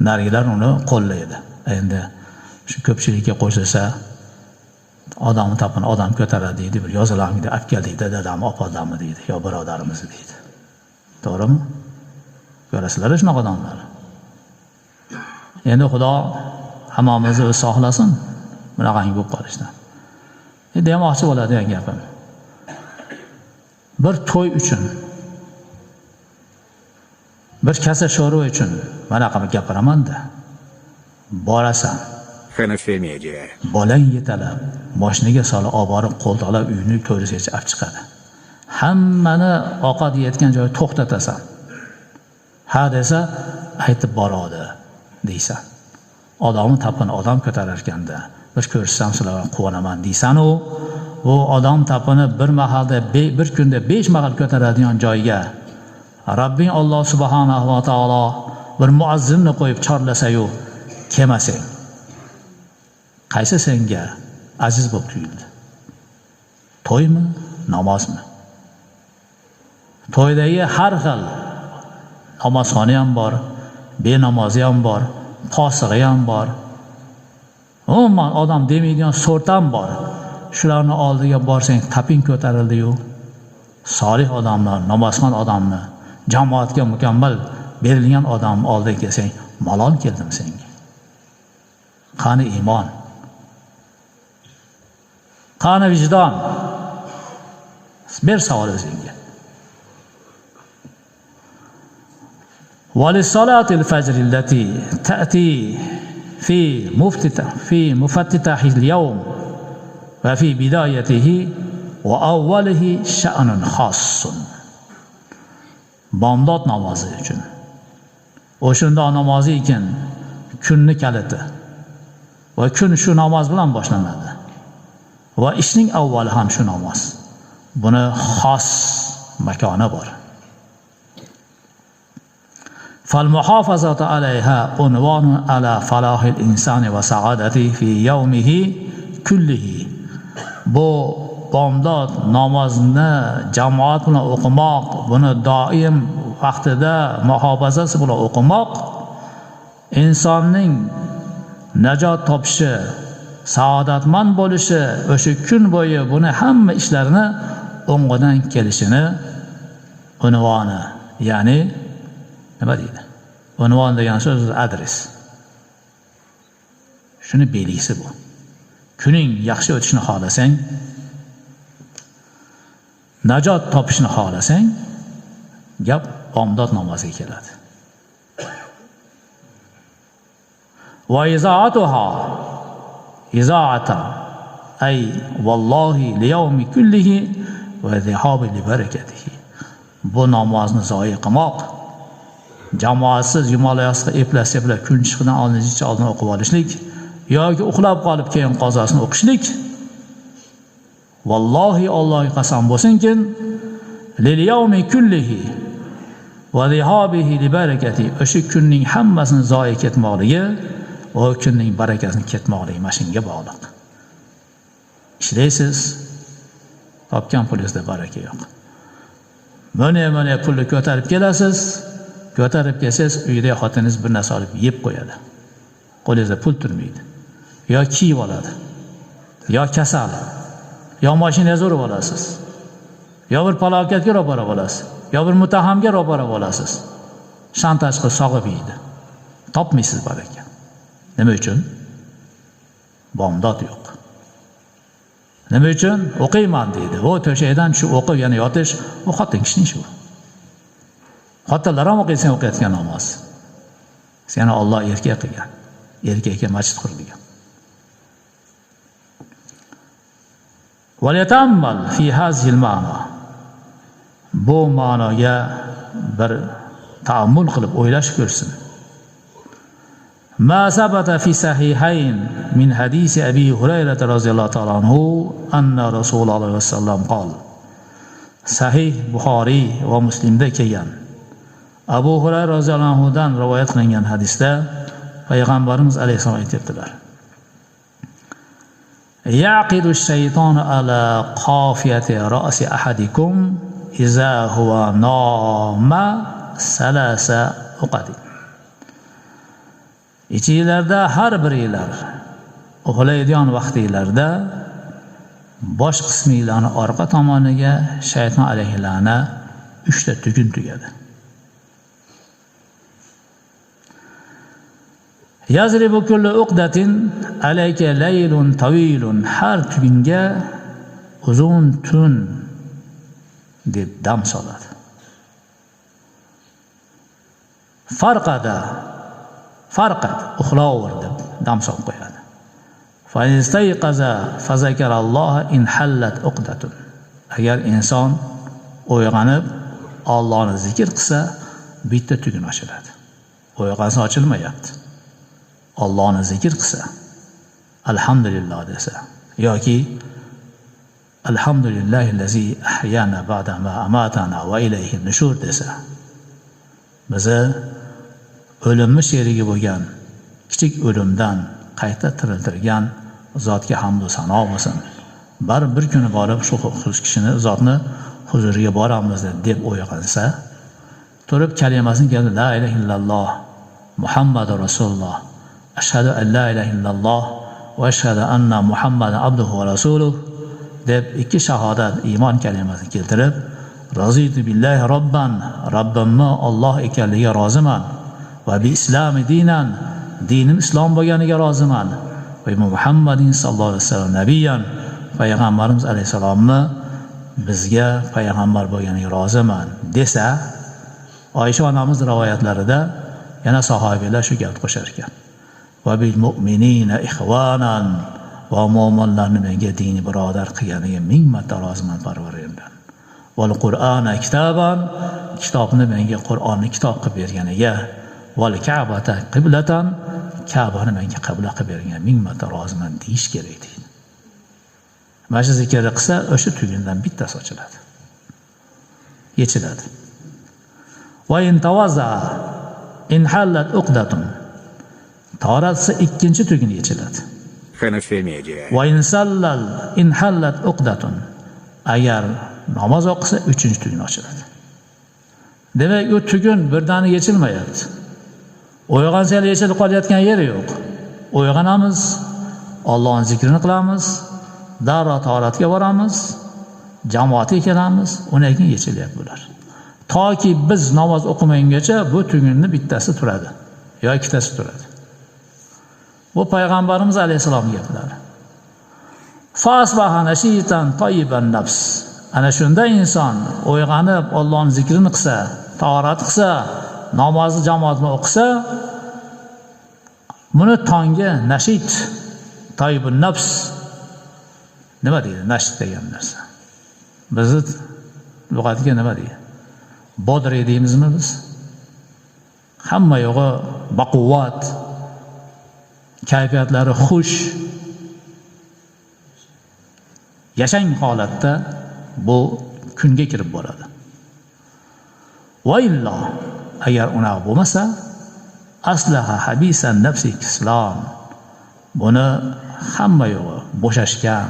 Narigilar uni qo'llaydi. Endi shu ko'pchilikka qo'shilsa, odamni topini odam ko'taradi deydi, bir yozilamidi, olib keldik dadami, opadami deydi, yo birodarimiz deydi. To'g'rimi? Ko'rasizlar shunaqa odamlar. Endi Xudo hammamizni o'zi saqlasin bunaqangi bo'lib qolishdan. Demoqchi bo'ladigan gapim, bir to'y uchun, bir kasa sho'rva uchun mana qilib gapiraman-da. Borasan. Bolang yetalab, moshinaga solib olib borib, qo'ltiqlab uyni to'risigacha olib chiqadi. Hammani ovqat yeyotgan joyi to'xtatasan. Ha desa, aytib boradi deysan. Odamni tapini odam ko'tarar ekanda, bir ko'rishsam sizlar bilan quvonaman deysan-u, bu odam tapini bir mahalda, bir kunda 5 mahal ko'taradigan joyga Rabbing Alloh subhanahu va taolo bir muazzinni qo'yib chorlasa-yu, kelmasang, qaysi senga aziz bo'lib tuyuldi? To'ymi, namozmi? To'ydagi har xil namozxoni ham bor, benamozi ham bor, fosig'i ham bor. Umuman odam demaydigan sort ham bor. shularni oldiga borsang taping ko'tarildi-yu, solih odamlar, namozxon odamni, jamoatga mukammal berilgan odam oldiga kelsang, malol keldim senga. Qani iymon? Qani vijdon? Ber savol o'zingga. ولصلاة الفجر التي تأتي في مفتتح اليوم وفي بدايته وأوله شأن خاص. Bomdod namozi uchun. O'shunda namozi ekan kunni kaliti. Va kun shu namoz bilan boshlanadi. Va ishning avvali ham shu namoz. Buni xos makoni bor. فالمحافظة عليها عنوان على فلاح الإنسان وسعادته في يومه كله. Bu bomdod namozini jamoat bilan o'qimoq, buni doim vaqtida muhofazasi bilan o'qimoq insonning najot topishi, saodatmand bo'lishi, o'sha kun bo'yi buni hamma ishlarini o'ng'idan kelishini unvoni, ya'ni nima deydi? Unvon degan so'z adres. Shuni belgisi bu. Kuning yaxshi o'tishini xohlasang, najot topishni xohlasang, gap bomdod namoziga keladi. Va izaatuha izaata ay vallohi liyawmi kullihi va zihabi li barakatihi. Bu namozni zoyi qilmoq, jamoatsiz yumaloq eplab-seplab kun chiqidan oldincha oldin o'qib olishlik yoki uxlab qolib keyin qazosini o'qishlik, vallohi Allohga qasam bo'lsinki, lil yawmi kullihi va zihabihi li barakati, o'sha kunning hammasini zoyi ketmoqligi va kunning barakasini ketmoqligi mana shunga bog'liq. Ishlaysiz, topgan pulingizda baraka yo'q. Mana pulni ko'tarib kelasiz, ko'tarib kelsangiz uyda xotiningiz bir narsa olib yeb qo'yadi. Qo'lingizda pul turmaydi. Yo kiyib oladi, yo kasal, yo mashinangizni urib olasiz, yo bir falokatga ro'para bo'lasiz, yo bir muttahamga ro'para bo'lasiz. Shantaj qilib sog'ib yeydi. Topmaysiz baraka. Nima uchun? Bomdod yo'q. Nima uchun? O'qiyman deydi. O to'shakdan tushib o'qib yana yotish, u xotin kishining ishi bu. Xotinlar ham o'qiysan o'qiyotgan namoz. Seni Alloh erkak qilgan. Erkakka masjid qurilgan. وليتأمل في هذه المعنى. Bu ma'noga bir ta'ammul qilib o'ylash ko'rsin. ما ثبت في صحيحين من حديث أبي هريرة رضي الله تعالى عنه أن رسول الله صلى الله عليه وسلم قال. Sahih Buxoriy va Muslimda kelgan Abu Hurayra roziyallohu anhudan rivoyat qilingan hadisda Payg'ambarimiz alayhissalom aytibdilar: Yaqidu ash-shaytonu ala qafiyati ra'si ahadikum iza huwa nama salasa uqadi. Ichinglarda har biringlar uxlaydigan vaqtinglarda bosh qisminglarni orqa tomoniga shayton alayhilana 3 ta tugun tugadi. Yazribu kullu uqdatin alayka laylun tawilun. Har tugunga uzun tun deb dam soladi. Farqada farqat uxlaver deb dam solib qo'yadi. Fa istayqaza fazakaralloha in hallat uqdatun. Agar inson uyg'onib Allohni zikr qilsa, bitta tugun ochiladi. Uyg'onsa ochilmayapti. Allohni zikr qilsa, alhamdulillah desa yoki alhamdulillahillazi ahyana ba'da ma amatana va ilayhi nushur desa, bizni o'limni sherigi bo'lgan kichik o'limdan qayta tiriltirgan zotga hamd va sano bo'lsin. Baribir bir kuni borib shu kishini zotni huzuriga boramiz deb o'yg'ansa, turib kalimasini keldi: la ilaha illalloh Muhammadur Rasululloh, ashhadu an la ilaha illalloh va ashhadu anna Muhammadan abduhu va rasuluh, deb ikki shahodat iymon kalimasini keltirib, razitu billahi robban, Robbimni Alloh ekanligiga roziman, va bi islami dinan, dinim islom bo'lganiga roziman, va Muhammadin sallallohu alayhi vasallam nabiyan, payg'ambarimiz alayhisalomni bizga payg'ambar bo'lganiga roziman desa, Oysha onamiz rivoyatlarida yana sahobiylar shu gapni qo'shar ekan. Va bil mu'minina ikhwanan, va mo'minlarni menga dini birodar qilganiga ming marta roziman Parvardigordan. Val Qur'ana kitaban, kitobni menga Qur'onni kitob qilib berganiga, val Ka'bata qiblatan, Ka'bani menga qibla qilib berganiga ming marta roziman deyish kerak deydi. Mana shu zikrni qilsa, o'sha tugundan bittasi ochiladi. Yechiladi. Va in tawaza in hallat uqdatun. Tahoratsa ikkinchi tugun yechiladi. Va in sallal in hallat uqdatun. Agar namoz o'qisa uchinchi tugun ochiladi. Demak, u tugun birdaniga yechilmayapti. Uyg'onsa yechilib qolayotgan yeri yo'q. Uyg'onamiz, Allohning zikrini qilamiz, darrov tahoratga boramiz, jamoatga kelamiz, undan keyin yechilyapti bular. Toki biz namoz o'qimagungacha bu tugunni bittasi turadi yo ikkitasi turadi. Bu payg'ambarimiz alayhissalom gaplari. Fasbaha nashitan tayyiban nafs. Ana shunda inson uyg'onib Allohning zikrini qilsa, tahorat qilsa, namozni jamoat bilan o'qisa, buni tongi nashit, tayyibun nafs nima deydi? Nashit degan narsa. Bizni lug'atga nima deydi? Bodri deymizmi biz? Hamma yo'g'i baquvvat, kayfiyatlari xush, yashang holatda bu kunga kirib boradi. Va illo, agar unaqa bo'lmasa, aslaha habisan nafsi islom. Buni hamma yo'g'i bo'shashgan,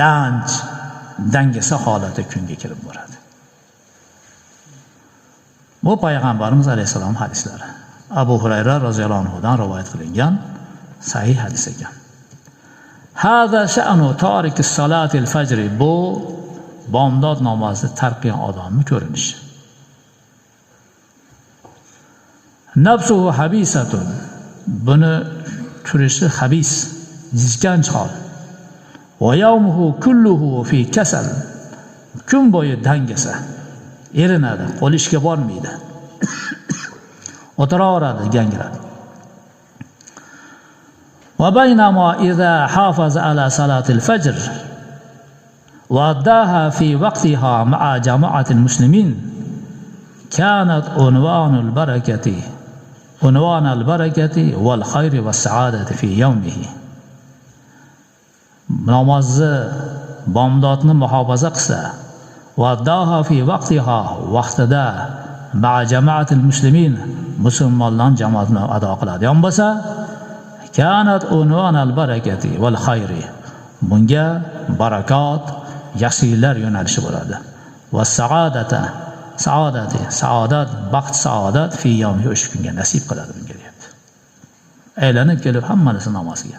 lanch, dangasa holati kunga kirib boradi. Bu payg'ambarimiz alayhissalom hadislari. Abu Hurayra roziyallohu anhudan rivoyat qilingan sahih hadis ekan. Hada sha'nu tariki salatil fajr. Bu bomdod namozini tark qilgan odamning ko'rinishi. Nafsuhu habisatun. Buni turishi habis, jizganch hol. Va yawmuhu kulluhu fi kasal. Kun bo'yi dangasa, erinadi, qo'li ishga bormaydi. O'tiraveradi, gangiradi. Va baynama iza hafaza ala salatil fajr va addaha fi vaqtiha ma'a jama'atil muslimin kanat unvanul barakati unvanal barakati wal khayri was sa'adati fi yawmihi. Namozni, bomdodni muhofaza qilsa, va addaha fi vaqtiha, vaqtida, ma'a jama'atil muslimin, musulmonlar jamoatini ado qiladigan bo'lsa, kanat unvanal barakati wal khayri, bunga barakot, yaxshiliklar yo'nalishi bo'ladi. Va saodata, saodati, saodat, baxt, saodat fi yawmi, o'sha kunga nasib qiladi bunga deyapti. Aylanib kelib hammanisi namozga.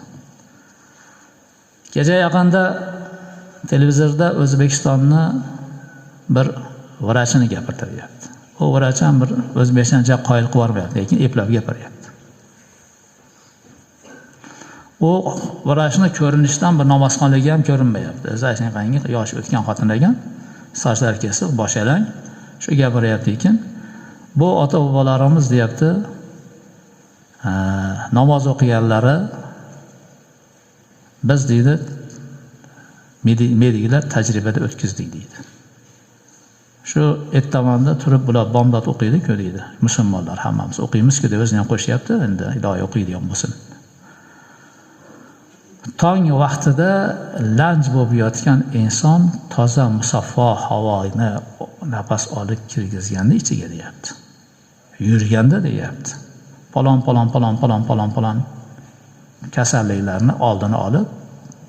Kecha yaqinda televizorda O'zbekistonni bir vrachini gapirtiryapti. U vrach ham bir o'zbekchani qoyil qilib yubormayapti, lekin eplab gapiryapti. U vrachni ko'rinishidan bir namozxonligi ham ko'rinmayapti. O'zi yoshi o'tgan xotin ekan, sochlari kesiq, bosh yalang, shu gapiryapti ekan. Bu ota-bobolarimiz deyapti, namoz o'qiganlari biz deydi, mediklar tajribada o'tkazdik deydi. Shu ertamonda turib bular bomdod o'qiydi-ku deydi. Musulmonlar hammamiz o'qiymiz-ku deb o'zini ham qo'shyapti, endi ilohiy o'qiydigan bo'lsin. Tong vaqtida lanj bo'lib yotgan inson toza musaffo havoni nafas olib kirgizganda ichiga deyapti. Yurganda deyapti. Palon palon palon palon palon palon kasalliklarni oldini olib,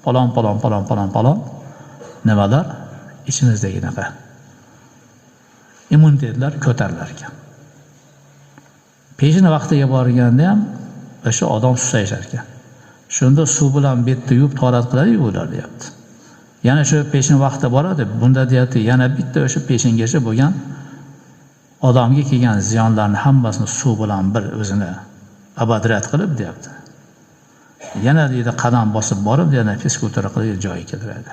palon palon palon palon palon nimalar ichimizdagi naqa immunitetlar ko'tarilar ekan. Peshin vaqtiga borganda ham o'sha odam susayishar ekan. Shunda suv bilan betni yuvib tahorat qiladi-yu ular deyapti. Yana shu peshin vaqti boradi, bunda deyapti, yana bitta o'sha peshingacha bo'lgan odamga kelgan ziyonlarni hammasini suv bilan bir o'zini abadrat qilib deyapti. Yana deydi qadam bosib borib yana fizkultura qilib joyiga keltiradi.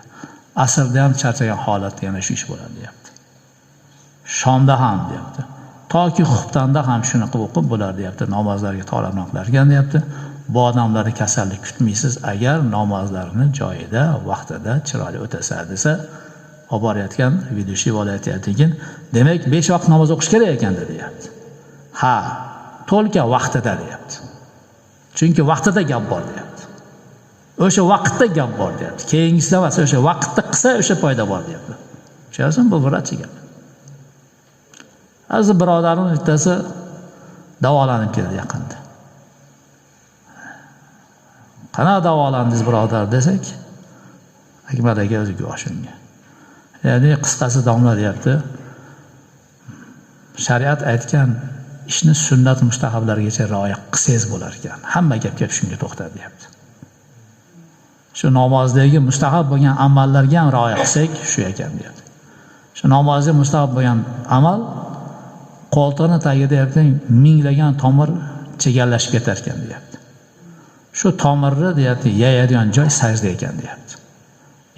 Asrda ham charchagan holatda yana shu ish bo'ladi deyapti. Shomda ham deyapti. Toki xuftanda ham shuni qilib o'qib bo'lar deyapti. Namozlarga to'g'ri qilar ekan deyapti. Bu odamlarni kasallik kutmaysiz agar namozlarini joyida, vaqtida chiroyli o'tasa desa, olib borayotgan vidushi bo'layotgan. Demak, 5 vaqt namoz o'qish kerak ekan deyapti. Ha, to'lka vaqtida deyapti. Chunki vaqtida gap bor deyapti. O'sha vaqtda gap bor deyapti. Keyingisida emas, o'sha vaqtda qilsa o'sha foyda bor deyapti. Tushunyapsizmi? Bu vrachchi gap. Aziz birodarimiz bittasi davolanib keldi yaqinda. Qanaqa davolandingiz birodar desak, Akmal aka o'zi guvoh shunga. Ya'ni qisqasi domla deyapti. Shariat aytgan ishni sunnat mustahablargacha rioya qilsangiz bo'lar ekan. Hamma gap kelib shunga to'xtadi deyapti. Shu namozdagi mustahab bo'lgan amallarga ham rioya qilsak shu ekan deyapti. Shu namozda mustahab bo'lgan amal qo'ltiqni tagida deyapti, minglagan tomir chegallashib ketar ekan deyapti. Shu tomirni deyapti, yayadigan joy sajda ekan deyapti.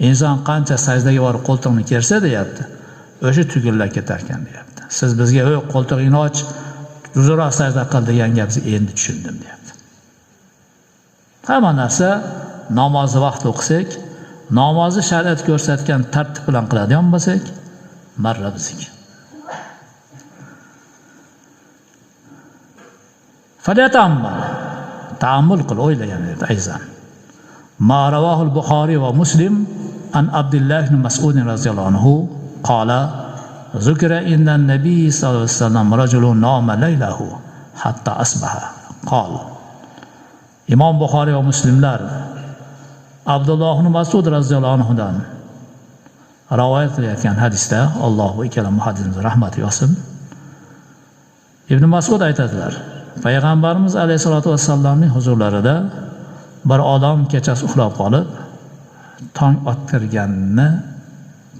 Inson qancha sajdaga borib qo'ltiqni kersa deyapti, o'sha tugillab ketar ekan deyapti. Siz bizga "Ey qo'ltig'ingni och, uzunroq sajda qil" degan gapni endi tushundim deyapti. Hamma narsa namozni vaqt o'qisak, namozni shariat ko'rsatgan tartib bilan qiladigan bo'lsak, marra bizniki. Falyatammal, ta'ammul qil, o'ylagan deyapti ayzan. Ma ravahul Buxoriy va Muslim an Abdullah ibn Mas'ud radhiyallohu anhu qala zukira inda nabiy sallallohu alayhi vasallam rajulun nama laylahu hatta asbaha qol. Imom Buxoriy va Muslimlar Abdulloh ibn Mas'ud radhiyallohu anhudan rivoyat qilayotgan hadisda, Alloh bu ikkala muhaddisimiz rahmati yo'sin. Ibn Mas'ud aytadilar, Payg'ambarimiz alayhisolatu vassallamning huzurlarida bir odam kechasi uxlab qolib, tong ottirganini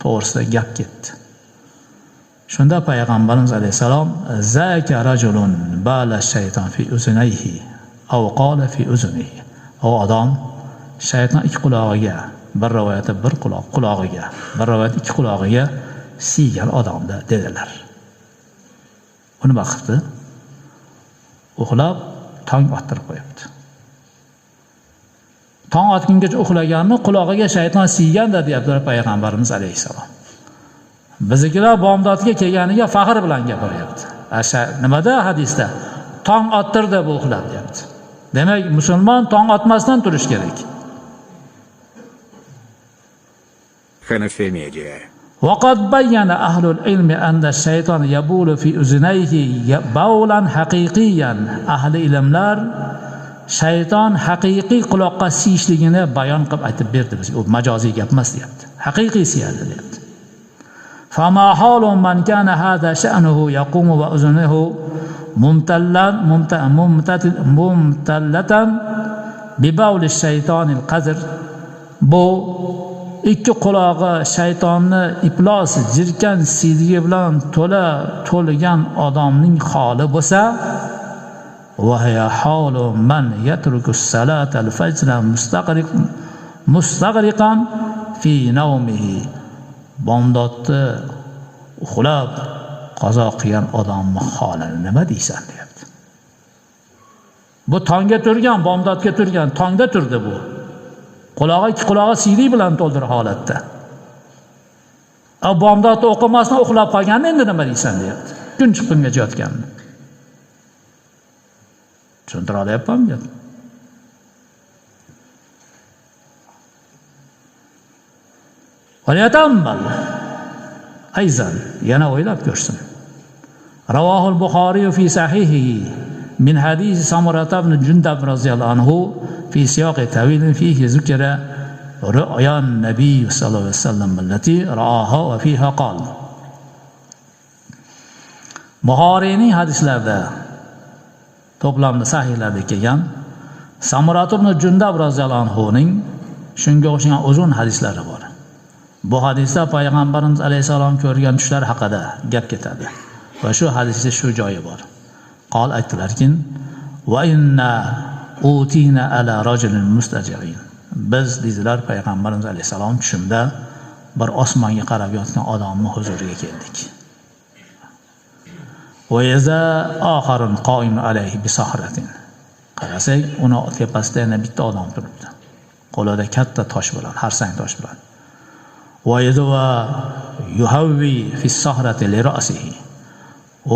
to'g'risida gap ketdi. Shunda Payg'ambarimiz alayhisalom zaka rajulun bala shayton fi uzunayhi aw qala fi uzunihi. U odam shayton ikki qulog'iga, bir rivoyatda bir quloq qulog'iga, bir rivoyat ikki qulog'iga siygan odamda dedilar. U nima qildi? Uxlab tong ottirib qo'yibdi. Tong otgungacha uxlaganni qulog'iga shayton siyganda deyaptilar Payg'ambarimiz alayhissalom. Bizikilar bomdodga kelganiga faxr bilan gapiryapti. Nimada hadisda? Tong ottirdi bu uxlab deyapti. Demak, musulmon tong otmasdan turish kerak. Hanafi Media. وقد بين أهل العلم أن الشيطان يبول في أذنيه بولا حقيقيا. Ahli ilmlar shayton haqiqiy quloqqa siyishligini bayon qilib aytib berdi bizga. U majoziy gap emas deyapti. Haqiqiy siyadi deyapti. فما حال من كان هذا شأنه يقوم وأذنه ممتلة ببول الشيطان القذر. Bu ikki qulog'i shaytonni iflos jirkan siydigi bilan to'la to'lgan odamning holi bo'lsa, va hiya holu man yatruku as-salata al-fajr mustag'riqan fi nawmihi. Bomdodni uxlab qazo qilgan odamning holini nima deysan deyapti. Bu tongga turgan, bomdodga turgan, tongda turdi bu. Qulog'i ikki qulog'i siydik bilan to'ldir holatda. Bomdodni o'qimasdan uxlab qolganni endi nima deysan deyapti. Kun chiqqungacha yotganni. Tushuntira olyapmanmi gapni? Valyatammal ayzan, yana o'ylab ko'rsin. Ravahul Buxoriy fi sahihihi min hadisi Samurata ibn Jundab radhiyallohu anhu fi siyaqi tawilin fihi zukira ru'yan nabiy sallallohu alayhi vasallam allati ra'aha wa fiha qol. Buxoriyning hadislarida to'plamda sahihlarda kelgan Samurat ibn Jundab radhiyallohu anhu ning shunga o'xshagan uzun hadislari bor. Bu hadisda payg'ambarimiz alayhissalom ko'rgan tushlar haqida gap ketadi. Va shu hadisda shu joyi bor. Qol aytdilarkin: "Va inna utina ala rajulin mustajirin." Biz dedilar payg'ambarimiz alayhissalom tushimda bir osmonga qarab yotgan odamning huzuriga keldik. Va yaza oxarun qoim alayhi bi sahratin. Qarasak, uni tepasida yana bitta odam turibdi. Qo'lida katta tosh bilan, harsang tosh bilan. Va yaza yuhavvi fi sahrati li ra'sihi.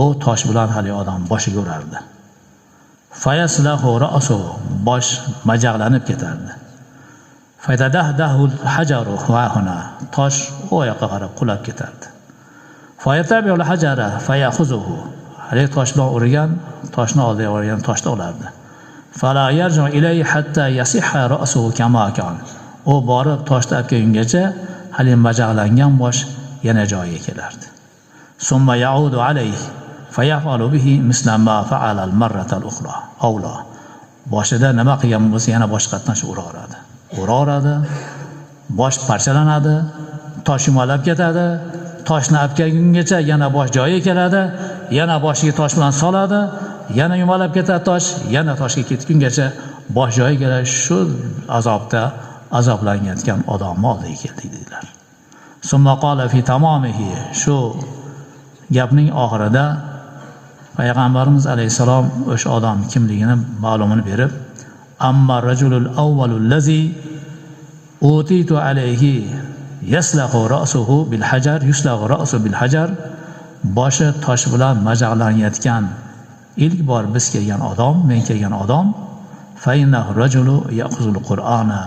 U tosh bilan hali odam boshiga urardi. Fayaslahu ra'suhu, bosh majag'lanib ketardi. Faytadahdahu hajaru va huna, tosh u yoqqa qarab qulab ketardi. Fayatabi'ul hajara fayakhuzuhu, hali tosh bilan urgan, toshni oldiga urgan toshni olardi. Fala yarju ilayhi hatta yasihha ra'suhu kama kan. U borib toshni olib kelgungacha hali majag'langan bosh yana joyiga kelardi. Summa ya'udu alayhi fayafalu bihi misla ma fa'ala al-marrata al-ukhra. Avla. Boshida nima qilgan bo'lsa yana boshqatdan shu uraveradi. Uraveradi, bosh parchalanadi, tosh yumalab ketadi, toshni olib kelgungacha yana bosh joyiga keladi, yana boshiga tosh bilan soladi, yana yumalab ketadi tosh, yana toshga ketgungacha bosh joyiga keladi. Shu azobda azoblanayotgan odamni oldiga keldik dedilar. Summa qala fi tamomihi, shu gapning oxirida payg'ambarimiz alayhissalom o'sha odam kimligini ma'lumini berib, amma rajulul awwalul lazi utitu alayhi yaslahu ra'suhu bil hajar, yuslahu ra'su bil hajar, boshi tosh bilan majag'lanayotgan ilk bor biz kelgan odam, men kelgan odam, fa innahu rajulu ya'khuzul qur'ana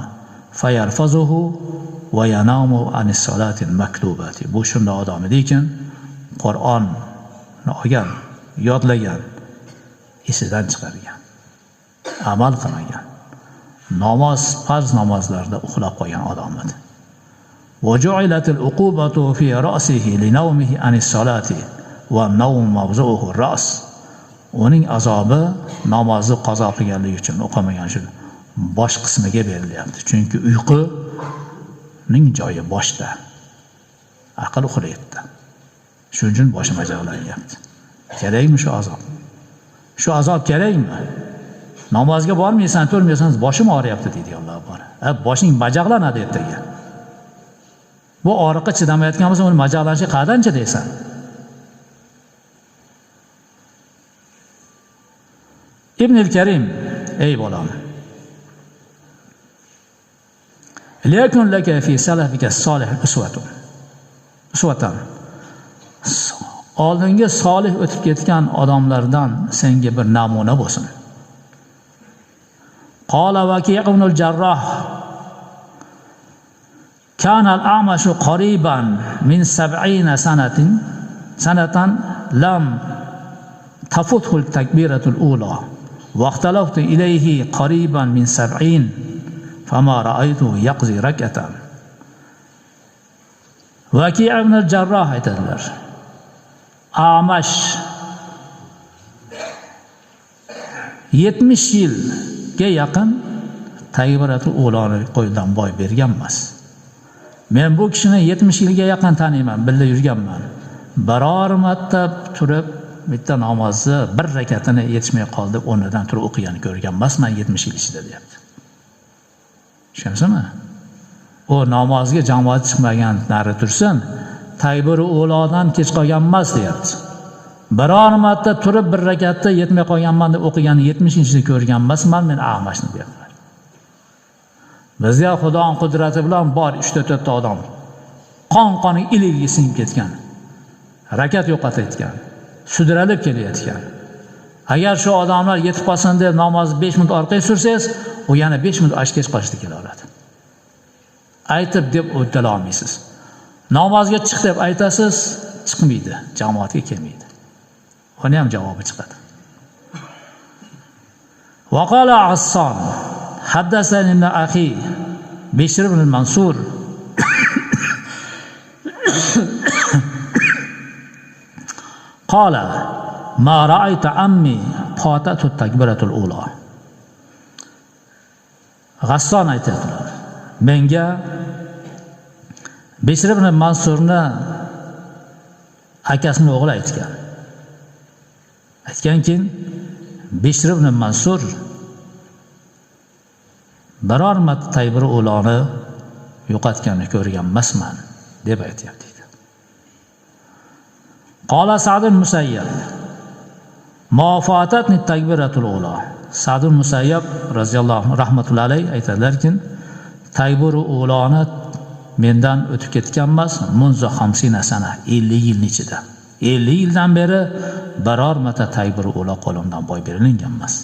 fayarfazuhu va yanamu anis salatil maktubati. Bu shunday odam ediki, Qur'onni olgan, yodlagan, esidan chiqargan, amal qilmagan, namoz, farz namozlarda uxlab qolgan odam edi. Va ju'ilatil uqubatu fi ra'sihi li nawmihi anis salati va nawm mawzu'uhu ra's. Uning azobi namozni qazo qilganligi uchun, o'qimagan uchun bosh qismiga berilyapti. Chunki uyquning joyi boshda. Aql uxlayapti. Shuning uchun boshi majag'lanyapti. Kerakmi shu azob? Shu azob kerakmi? Namozga bormaysan, turmaysan, boshim og'riyapti deydiganlar bor. Boshing majag'lanadi ertaga. Bu og'riqqa chidamayotgan bo'lsa, uni majag'lanishiga qayerdan chidaysan? Ibn al-Karim, ey bolam, liyakun laka fi salafika solih uswatun. Uswatan. Oldingi solih o'tib ketgan odamlardan senga bir namuna bo'lsin. Qala Vaki' ibn al-Jarroh kana al-A'mashu qariban min 70 sanatin sanatan lam tafuthu al-takbiratul ula wa ikhtalaftu ilayhi qariban min 70 fama ra'aytu yaqzi rak'atan. Vaki' ibn al-Jarroh aytadilar, Amash 70 yilga yaqin takbiratul uloni qo'ldan boy bergan emas. Men bu kishini 70 yilga yaqin taniyman, birga yurganman. Biror marta turib bitta namozni bir rakatini yetishmay qoldi, o'rnidan turib o'qiganini ko'rgan emasman 70 yil ichida deyapti. Tushunyapsizmi? U namozga jamoat chiqmagan nari tursin, takbir ulodan kech qolgan emas deyapti. Biror marta turib bir rakatda yetmay qolganman deb o'qiganini 70 yilda ko'rgan emasman men A'mashni deyaptilar. Bizga Xudoning qudrati bilan bor 3-4 ta odam qon-qoni iligiga singib ketgan, rakat yo'qotayotgan, sudralib kelayotgan. Agar shu odamlar yetib qolsin deb namozni 5 minut orqaga sursangiz, u yana 5 minut kech qolishda kela oladi. Aytib deb o'tala olmaysiz. Namozga chiq deb aytasiz, chiqmaydi, jamoatga kelmaydi. Uni ham javobi chiqadi. Va qala Asson haddathani ibn akhi Bishr ibn Mansur qala ma ra'aytu ammi fatatu takbiratul ula. G'asson aytadilar, menga Bishr ibn Mansurni akasini o'g'li aytgan. Aytganki, Bishr ibn Mansur biror marta takbir uloni yo'qotganini ko'rgan emasman deb aytyapti deydi. Qola Sa'd ibn Musayyab ma fatatni takbiratul ula. Sa'd ibn Musayyab radhiyallohu anhu rahmatullohi alayhi aytadilarki, takbir uloni mendan o'tib ketgan emas, munzu 50 sana, 50 yilning ichida. 50 yildan beri biror marta takbir ula qo'limdan boy berilgan emas.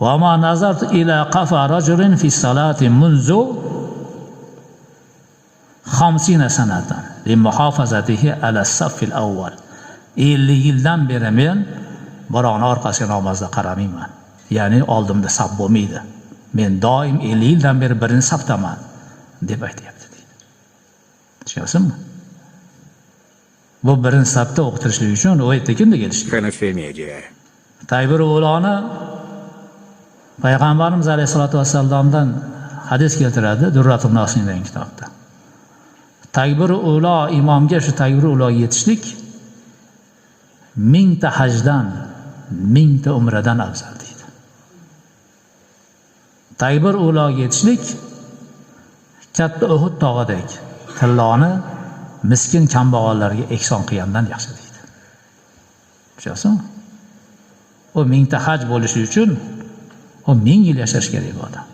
Va ma nazartu ila qafa rajulin fi salati munzu 50 sanatan li muhofazatihi ala saffil avval. 50 yildan beri men birovning orqasiga namozda qaramayman. Ya'ni oldimda saf bo'lmaydi. Men doim 50 yildan beri birinchi safdaman deb aytyapti deydi. Tushunyapsizmi? Bu birinchi safda o'qitirishlik uchun u yerda kimda kelish kerak? Hanafi Media. Takbir uloni Payg'ambarimiz alayhisolatu vassalomdan hadis keltiradi Durratun Nasin degan kitobda. Takbir ulo imomga shu takbir uloga yetishlik 1000 ta hajdan, 1000 ta umradan afzal deydi. Takbir uloga yetishlik katta Uhud tog'idek tilloni miskin kambag'allarga ehson qilgandan yaxshi deydi. Tushunyapsizmi? U 1000 ta haj bo'lishi uchun u 1000 yil yashash kerak bu odam.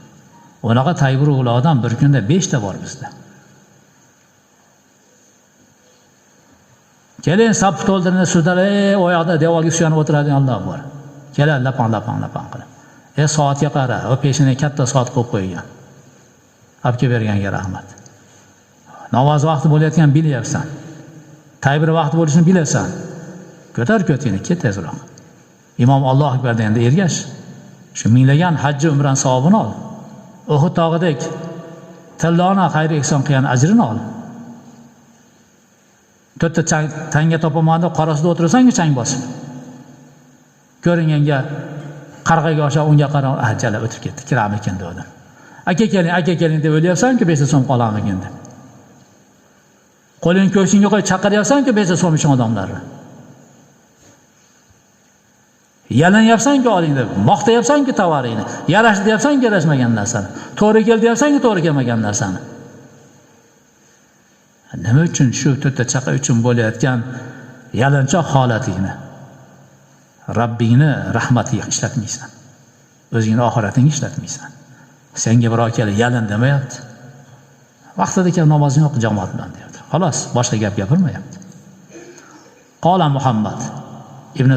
Unaqa takbir ulodan bir kunda 5 ta bor bizda. Keling saf to'ldirini sudar, oyoqda devorga suyanib o'tiradiganlar bor. Keladi lapang lapang lapang qilib. Soatga qara, o peshina katta soat qo'yib qo'ygan. Olib kelib berganga rahmat. Namoz vaqti bo'layotgan bilyapsan. Takbir vaqti bo'lishini bilasan. Ko'tar ko'tingni, ket tezroq. Imom Allohu akbar deganda ergash. Shu minglagan hajji umran savobini ol. Uhud tog'idek tilloni xayr ehson qilgan ajrini ol. To'rtta tanga topaman deb qorasida o'tirasan-ku chang bosib. Ko'ringanga qarg'aga o'xshab unga qarab, jalab o'tib ketdi, kiramikin dedim. Aka keling, aka keling deb o'ylayapsan-ku 5 so'm qolarmikin deb. Qo'lingni ko'ksingga qo'yib chaqiryapsan-ku 5 so'm uchun odamlarni. Yalanyapsan-ku oling deb, maqtayapsan-ku tovaringni, yarashdi deyapsan-ku yarashmagan narsani, to'g'ri keldi deyapsan-ku to'g'ri kelmagan narsani. Nima uchun shu to'rtta chaqa uchun bo'layotgan yalanchoq holatingni Rabbingni rahmatiga ishlatmaysan. O'zingni oxiratingga ishlatmaysan. Senga birov kelib yalin demayapti. Vaqtida kelib namozingni o'qi jamoat bilan deyapti. Xolos, boshqa gap gapirmayapti. Qola Muhammad ibn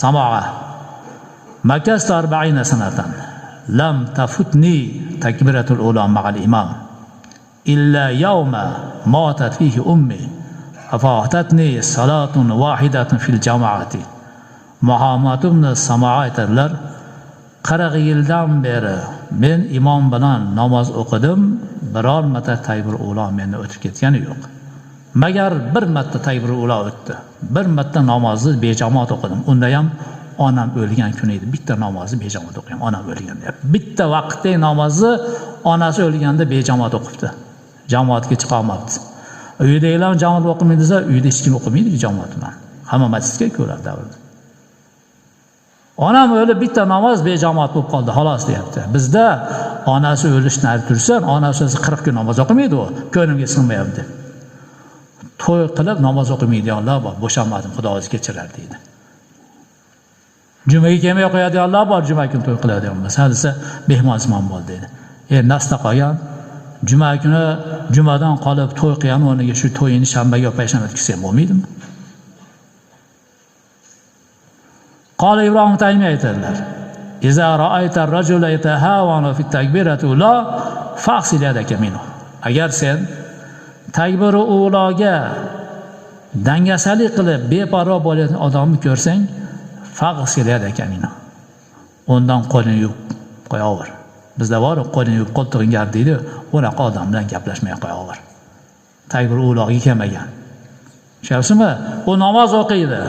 Samoa makasta 40 sanatan lam tafutni takbiratul ula ma'al imam illa yawma matat fihi ummi afatatni salatun wahidatun fil jamoati. Muhammad ibn Samoa aytadilar, 40 yildan beri men imom bilan namoz o'qidim, biror marta takbir ula meni o'tib ketgani yo'q. Magar bir marta takbir ula o'tdi. Bir marta namozni bejamoat o'qidim. Unda ham onam o'lgan kuni edi. Bitta namozni bejamoat o'qigan, onam o'lganda. Bitta vaqtdagi namozni onasi o'lganda bejamoat o'qibdi. Jamoatga chiqa olmabdi. Uydagilar jamoat o'qimaydi desa, uyda hech kim o'qimaydi jamoat bilan. Hamma masjidga ko'radi davrda. Onam o'lib bitta namoz bejamoat bo'lib qoldi, xolos deyapti. Bizda onasi o'lishdan nari tursin, onasi o'zi 40 kun namoz o'qimaydi u, ko'nglimga sig'mayapti. To'y qilib namoz o'qimaydiganlar bor, bo'shanmadim, Xudo o'zi kechirar deydi. Jumaga kelmay qo'yadiganlar bor, juma kuni to'y qiladigan bo'lsa, desa mehmonsimon bo'ldi deydi. Nasda qolgan juma kuni jumadan qolib to'y qilgan o'rniga shu to'yini shanbaga yo payshanba o'tkazsa ham bo'lmaydimi? Qola Ibrohim Taymiy aytadilar: "Iza ra'ayta ar-rajula yatahawana fi at-takbirati ula faqsil yadaka minhu." Agar sen takbir uloga dangasalik qilib beparvo bo'layotgan odamni ko'rsang, faqsil yadaka minhu. Undan qo'lini yuvib qo'yaver. Bizda bor, qo'lini yuvib qo'ltig'ingga deydi, unaqa odam bilan gaplashmay qo'yaver. Takbir uloga kelmagan. Tushunyapsizmi? U namoz o'qiydi.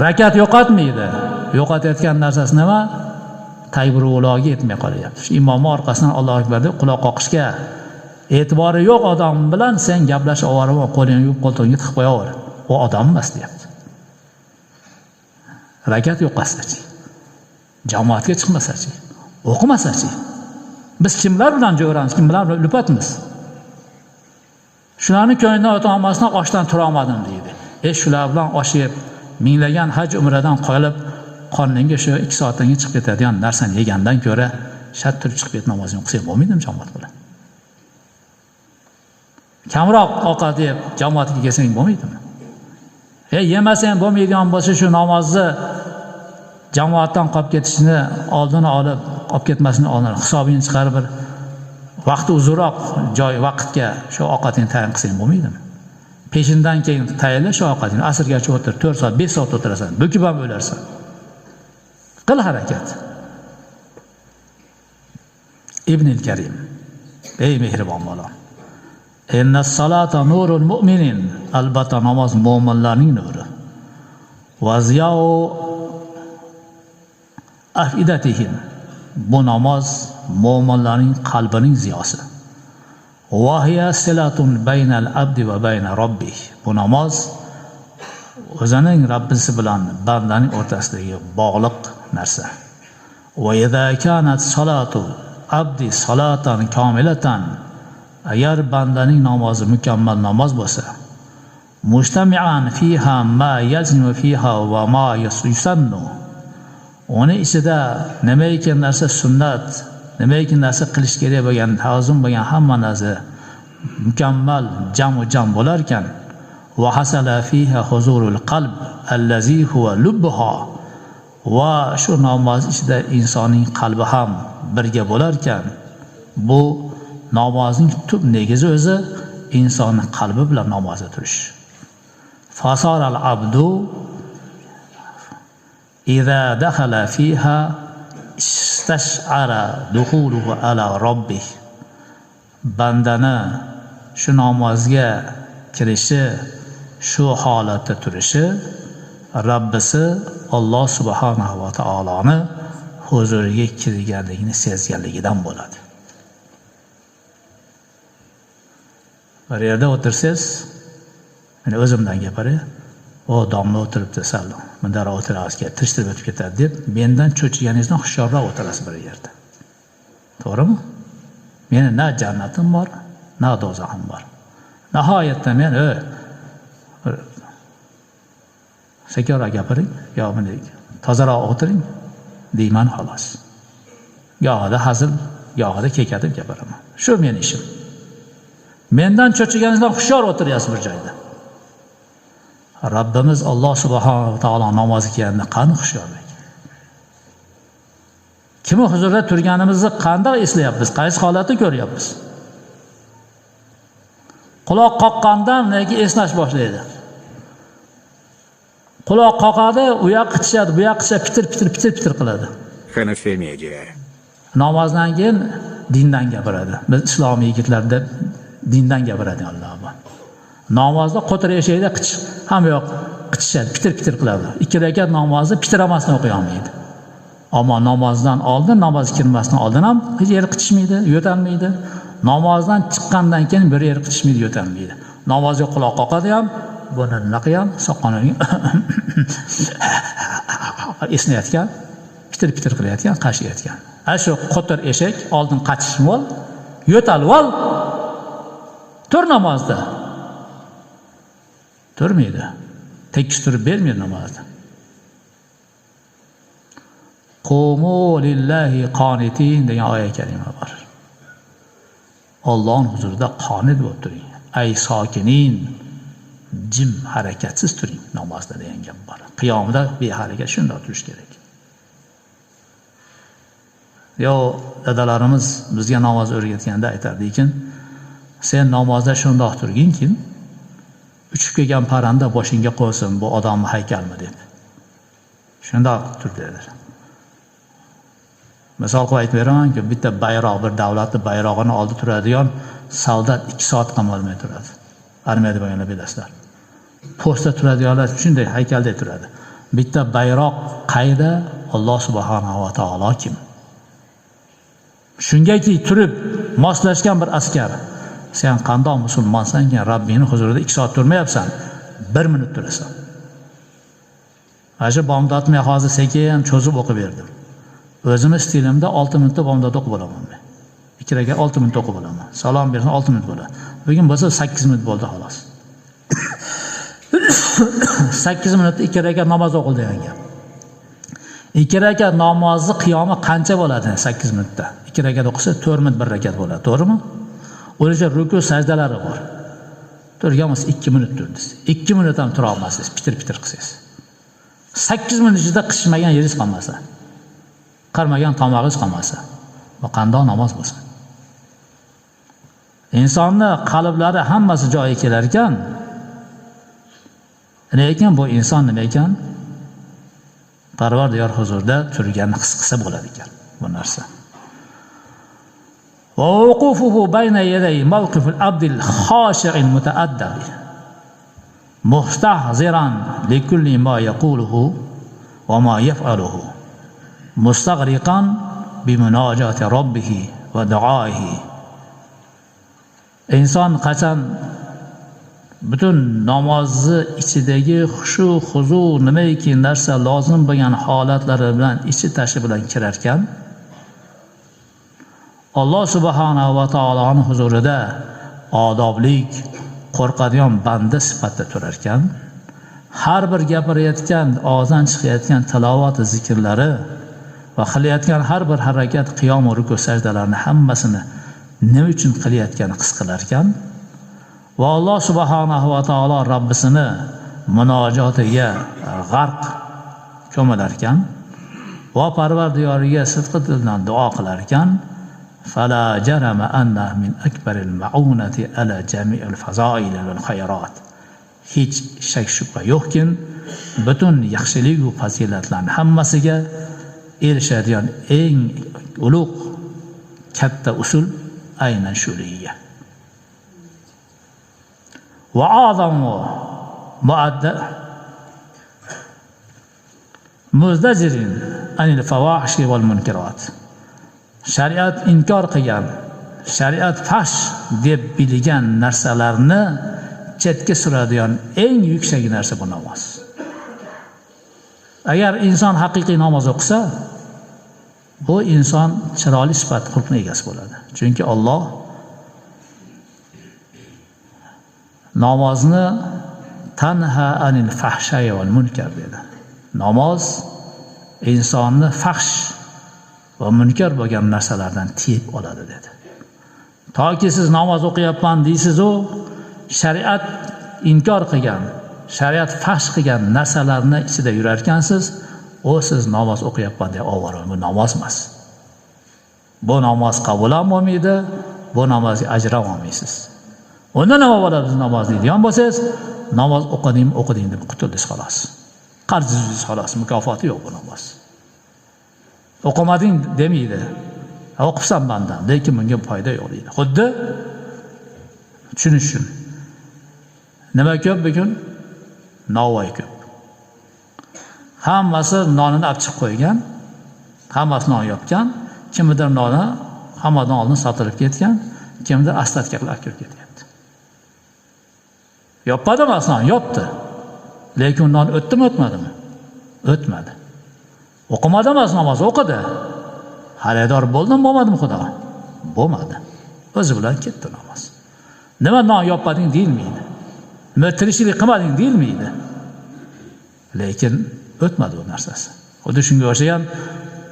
Rakat yo'qotmaydi. Yo'qotayotgan narsasi nima? Takbir uloga yetmay qolyapti. Shu imomning orqasidan Allohu akbar deb quloq qoqishga E'tibori yo'q odam bilan sen gaplashib ovorib, qo'lingni yuvib qo'ltig'ingga tiqib qo'yaver. U odam emas deyapti. Harakat yo'qotsa-chi, jamoatga chiqmasa-chi, o'qimasa-chi. Biz kimlar bilan jo'ramiz, kimlar bilan ulfatmiz? Shularni ko'nglidan o'ta olmasdan oshdan tura olmadim deydi. Shular bilan osh yeb, minglagan haj umradan qolib, qorningga shu 2 soatdan keyin chiqib ketadigan narsani yegandan ko'ra shart turib chiqib ketib namozini o'qisang bo'lmaydimi jamoat bilan? Kamroq ovqat yeb jamoatga kelsang bo'lmaydimi? Yemasang bo'lmaydigan bo'lsa shu namozni jamoatdan qolib ketishini oldini olib, olib ketmasini oldini hisobini chiqarib bir vaqti uzunroq joy vaqtga shu ovqatingni tayin qilsang bo'lmaydimi? Peshindan keyin tayinla shu ovqatingni, asrgacha o'tir, 4 soat, 5 soat o'tirasan, bukib ham o'larsan. Qil harakat. Ibn al-Karim, ey mehribon bolam. Inna salata nurul mu'minin. Albatta namoz mo'minlarning nuri. Va ziyau afidatihim. Bu namoz mo'minlarning qalbining ziyosi. Va hiya silatun baynal abdi va bayna robbih. Bu namoz o'zining Rabbisi bilan bandaning o'rtasidagi bog'liq narsa. Va idza kanat salatu abdi salatan komilatan, agar bandaning namozi mukammal namoz bo'lsa, mujtami'an fiha ma yaznu fiha va ma yusannu, uni ichida nimaiki narsa sunnat, nimaiki narsa qilish kerak bo'lgan, lozim bo'lgan hamma narsa mukammal jamu jam bo'lar ekan, va hasala fiha huzurul qalb allazi huwa lubbuha, va shu namoz ichida insonning qalbi ham birga bo'lar ekan, bu namozning tub negizi o'zi insonning qalbi bilan namozda turish. Fasaral abdu iza dakhala fiha istash'ara dukhuluhu ala robbih. Bandani shu namozga kirishi, shu holatda turishi Rabbisi Alloh subhanahu va taoloni huzuriga kirganligini sezganligidan bo'ladi. Bir yerda o'tirsangiz, men o'zimdan gapiray, o domla o'tiribdi, sal bundaroq o'tiramiz, tirishtirib o'tib ketadi deb mendan cho'chiganingizdan hushyorroq o'tirasiz bir yerda. To'g'rimi? Meni na jannatim bor, na do'zaxim bor. Nihoyatda men sekinroq gapiring, yo bunday tozaroq o'tiring deyman xolos. Gohida hazil, gohida kekatib gapiraman. Shu meni ishim. Mendan cho'chiganingizdan hushyor o'tiryapsiz bir joyda. Rabbimiz Alloh subhanahu va taolo namozi kelganda qani hushyorlik? Kimni huzurida turganimizni qanday eslayapmiz? Qaysi holatni ko'ryapmiz? Quloq qoqqandan lekin eslash boshlaydi. Quloq qoqadi, u yoq qichishadi, bu yoq qichishadi, pitir pitir pitir pitir qiladi. Hanafi Media. Namozdan keyin dindan gapiradi. Biz islom yigitlar deb dindan gapiradi Alloh. Namozda qo'tir eshakda qich ham yo'q, qichishadi, pitir pitir qiladi. 2 rakat namozni pitiramasdan o'qiy olmaydi. Ammo namozdan oldin, namoz kirmasdan oldin ham hech yer qichishmaydi, yo'talmaydi. Namozdan chiqqandan keyin bir yer qichishmaydi, yo'talmaydi. Namozga quloq qoqadi ham, buni nima ham, soqolini esnayotgan, pitir pitir qilayotgan, qashiyotgan. Ana shu qo'tir eshak oldin qachishmol, yo'talvol tur namozda. Turmaydi. Tekis turib bermaydi namozda. Qumu lillahi qonitin degan oyat kalima bor. Allohning huzurida qonit bo'lib turing. Ay sokinin, jim harakatsiz turing namozda degan gap bor. Qiyomda beharakat shundoq turish kerak. Yo dadalarimiz bizga namoz o'rgatganda aytardiki, sen namozda shundoq turginki, uchib kelgan parranda boshingga qo'ysin, bu odamning haykalmi deb. Shundoq tur dedilar. Misol qilib aytib beramanki, bitta bayroq, bir davlatning bayrog'ini oldi turadigan soldat 2 soat qamalmay turadi. Armiyada bo'lganlar bilasizlar. Postda turadiganlar shunday haykalday turadi. Bitta bayroq qayda? Alloh subhanahu va taolo kim? Shungaki turib moslashgan bir askar Sen qandoq musulmonsan, Rabbingning huzurida 2 soat turmayapsan, 1 minut turasan. Mana shu bomdodni men hozir sekin cho'zib o'qib berdim. O'zimni stilimda 6 minutda bomdod o'qib olaman men. 2 rakat 6 minut o'qib olaman. Salom bersin 6 minut bo'ladi. Bugun bo'lsa 8 minut bo'ldi xolos. 8 minutda 2 rakat namoz o'qildi degan gap. 2 rakat namozni qiyomi qancha bo'ladi 8 minutda? 2 rakat o'qisa 4 minut 1 rakat bo'ladi, to'g'rimi? O'sha ruku sajdalari bor. Turgan bo'lsa 2 minut turdingiz. 2 minut ham tura olmassiz, pitir-pitir qilsangiz. 8 minut ichida qishmagan yeringiz qolmasa, qarmagan tomog'ingiz qolmasa, bu qanday namoz bo'lsin? Insonni qalblari hammasi joyiga kelar ekan, lekin bu inson nima ekan? Parvardigor huzurida turganini his qilsa bo'ladi ekan bu narsa. Va wuqufuhu bayna yaday mawqifil abdil khashi'il muta'addib mustahziran likulli ma yaquluhu va ma yaf'aluhu mustaghriqan bi munajati rabbih va duoihi. Inson qachon butun namozni ichidagi xushu, huzur, nimaiki narsa lozim bo'lgan holatlari bilan ichi tashi bilan kirar ekan, Alloh subhanahu va taoloning huzurida odoblik, qo'rqadigan banda sifatida turar ekan, har bir gapirayotgan, og'izdan chiqayotgan tilovat zikrlari va qilayotgan har bir harakat, qiyom va ruku sajdalarni hammasini nima uchun qilayotganini his qilar ekan va Alloh subhanahu va taolo Rabbisini munojotiga g'arq ko'milar ekan va Parvardigoriga sidqi dildan duo qilar ekan, fala jarama anna min akbaril ma'unati ala jami'il fazoil wal khayrat. Hech shak shubha yo'qkin, butun yaxshilik va fazilatlarning hammasiga erishadigan eng ulug' katta usul aynan shuligiga. Va azamu muadda muzdajirin anil fawahish wal munkarat. Shariat inkor qilgan, shariat fahsh deb bilgan narsalarni chetga suradigan eng yuksak narsa bu namoz. Agar inson haqiqiy namoz o'qisa, bu inson chiroyli sifat xulqni egasi bo'ladi. Chunki Alloh namozni tanha anil fahshay val munkar dedi. Namoz insonni fahsh va munkar bo'lgan narsalardan tiyib oladi dedi. Toki siz namoz o'qiyapman deysiz-u, shariat inkor qilgan, shariat fahsh qilgan narsalarni ichida yurar ekansiz, o siz namoz o'qiyapman deb ovora, bu namoz emas. Bu namoz qabul ham bo'lmaydi, bu namozga ajr ham olmaysiz. Unda nima bo'ladi biz namoz deydigan bo'lsangiz, namoz o'qiding, o'qiding deb qutuldingiz xolos. Qarz uzdingiz xolos, mukofoti yo'q bu namoz. O'qimading demaydi. O'qibsan bandan, lekin bunga foyda yo'q deydi. Xuddi tushunish uchun. Nima ko'p bugun? Navoiy ko'p. Hammasi nonini olib chiqib qo'ygan, hammasi non yopgan, kimnidir noni hammadan oldin sotilib ketgan, kimnidir astatka qilib olib kirib ketyapti. Yopmadimi aslan? Yopdi. Lekin non o'tdimi, o'tmadimi? O'tmadi. O'qimadi emas namoz, o'qidi. Xaridor bo'ldimi, bo'lmadimi Xudo? Bo'lmadi. O'zi bilan ketdi namoz. Nima non yopmading deyilmaydi. Nima tirikchilik qilmading deyilmaydi. Lekin o'tmadi u narsasi. Xuddi shunga o'xshagan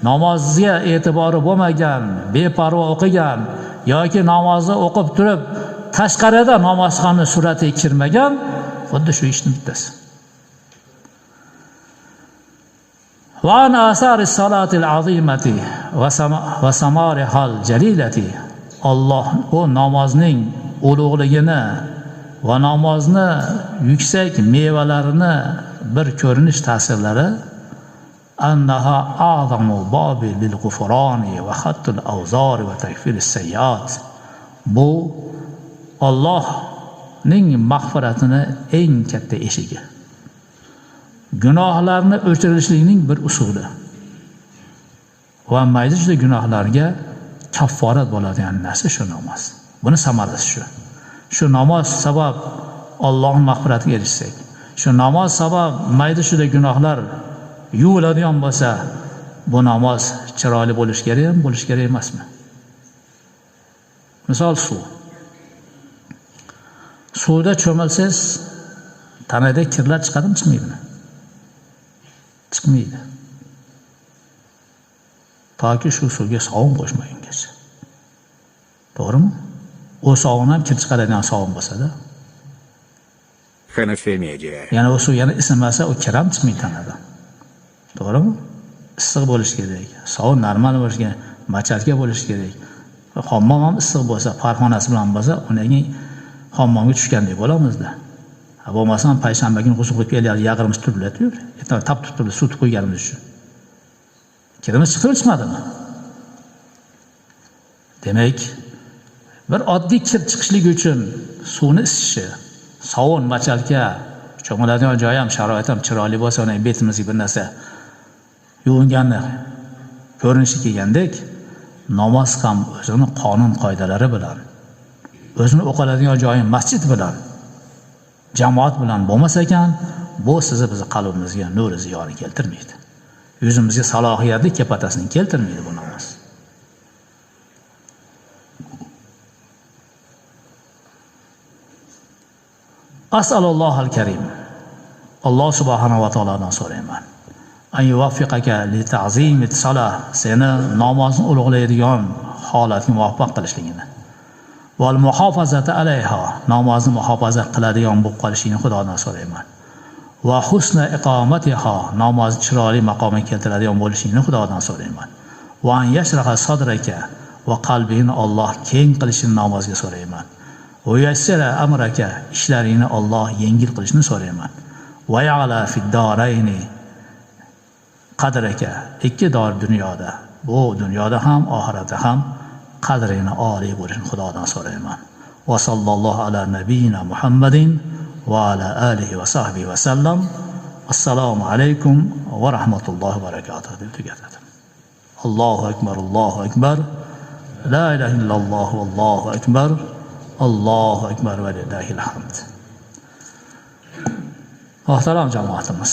namozga e'tibori bo'lmagan, beparvo o'qigan yoki namozni o'qib turib tashqarida namozxonni suratiga kirmagan, xuddi shu ishning bittasi. Va an asari salatil azimati va samarihal jalilati. Alloh bu namozning ulug'ligini va namozni yuksak mevalarini bir ko'rinish ta'sirlari annaha a'zamu babi lil g'ufroni va hattul awzari va takfiris sayyiat. Bu Allohning mag'firatini eng katta eshigi. Gunohlarni o'chirishlikning bir usuli va mayda-chuyda gunohlarga kafforat bo'ladigan narsa shu namoz. Buni samarasi shu. Shu namoz sabab Allohning mag'firatiga erishsak, shu namoz sabab mayda shuda gunohlar yuviladigan bo'lsa, bu namoz chiroyli bo'lishi kerakmi, bo'lishi kerak emasmi? Misol suv. Suvda cho'milsangiz tanada kirlar chiqadimi, chiqmaydimi? Chiqmaydi. Toki shu suvga sovun qo'shmagungacha. To'g'rimi? O sovun ham kir chiqaradigan sovun bo'lsa-da. Hanafi Media. Yana o suv yana isinmasa, o kir ham chiqmaydi tanadan. To'g'rimi? Issiq bo'lishi kerak, sovun normal bo'lishi kerak, machalka bo'lishi kerak. Hammom ham issiq bo'lsa, farxonasi bilan bo'lsa, undan keyin hammomga tushgandek bo'lamizda. Bo'lmasam payshanba kuni g'usl qilib kelyapti, yag'irimiz turib-turib, ertaga tap tutib suv qo'yganimiz uchun. Kirimiz chiqdimi, chiqmadimi? Demak, bir oddiy kir chiqishligi uchun suvni isishi, sovun, machalka, cho'miladigan joyi ham, sharoit ham chiroyli bo'lsa, uni betimizga bir narsa yuvinganni ko'rinishi kelgandek, namoz ham o'zini qonun qoidalari bilan, o'zini o'qiladigan joyi masjid bilan, jamoat bilan bo'lmasa ekan, bu sizni bizni qalbimizga nur ziyoni keltirmaydi. Yuzimizga salohiyatli kepatasini keltirmaydi bu namoz. As'alullohal karim. Alloh subhanahu va taolodan so'rayman. An yuvaffiqaka li ta'zimi salah, seni namozni ulug'laydigan holatga muvaffaq qilishligini. Val muhofazati alayha, namozni muhofaza qiladigan bo'lib qolishingni Xudodan so'rayman. Va husna iqomatiha, namozni chiroyli maqomga keltiradigan bo'lishingni Xudodan so'rayman. Va an yashraha sadraka, va qalbingni Alloh keng qilishini namozga so'rayman. Va yassira amraka, ishlaringni Alloh yengil qilishini so'rayman. Va ya'la fid darayni qadraka, ikki dor dunyoda, bu dunyoda ham oxiratda ham qadrini oliy bo'lishini Xudodan so'rayman. Va sallallohu ala nabiyina Muhammadin va ala alihi va sahbihi va sallam. Assalomu alaykum va rahmatullohi va barakatuh deb tugatadi. Allohu akbar, Allohu akbar. La ilaha illalloh vallohu akbar. Allohu akbar va lillahil hamd. Muhtaram jamoatimiz,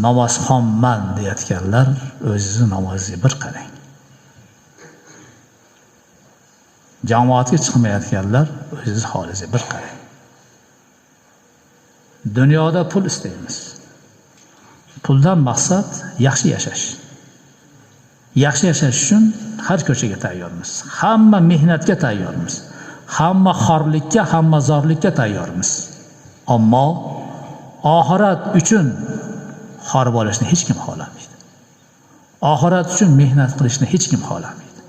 namozxonman deyotganlar o'zingizni namozingizga bir qarang. Jamoatga chiqmayotganlar o'zingiz holingizga bir qarang. Dunyoda pul istaymiz. Puldan maqsad yaxshi yashash. Yaxshi yashash uchun har ko'chaga tayyormiz. Hamma mehnatga tayyormiz. Hamma xorlikka, hamma zorlikka tayyormiz. Ammo oxirat uchun xor bo'lishni hech kim xohlamaydi. Oxirat uchun mehnat qilishni hech kim xohlamaydi.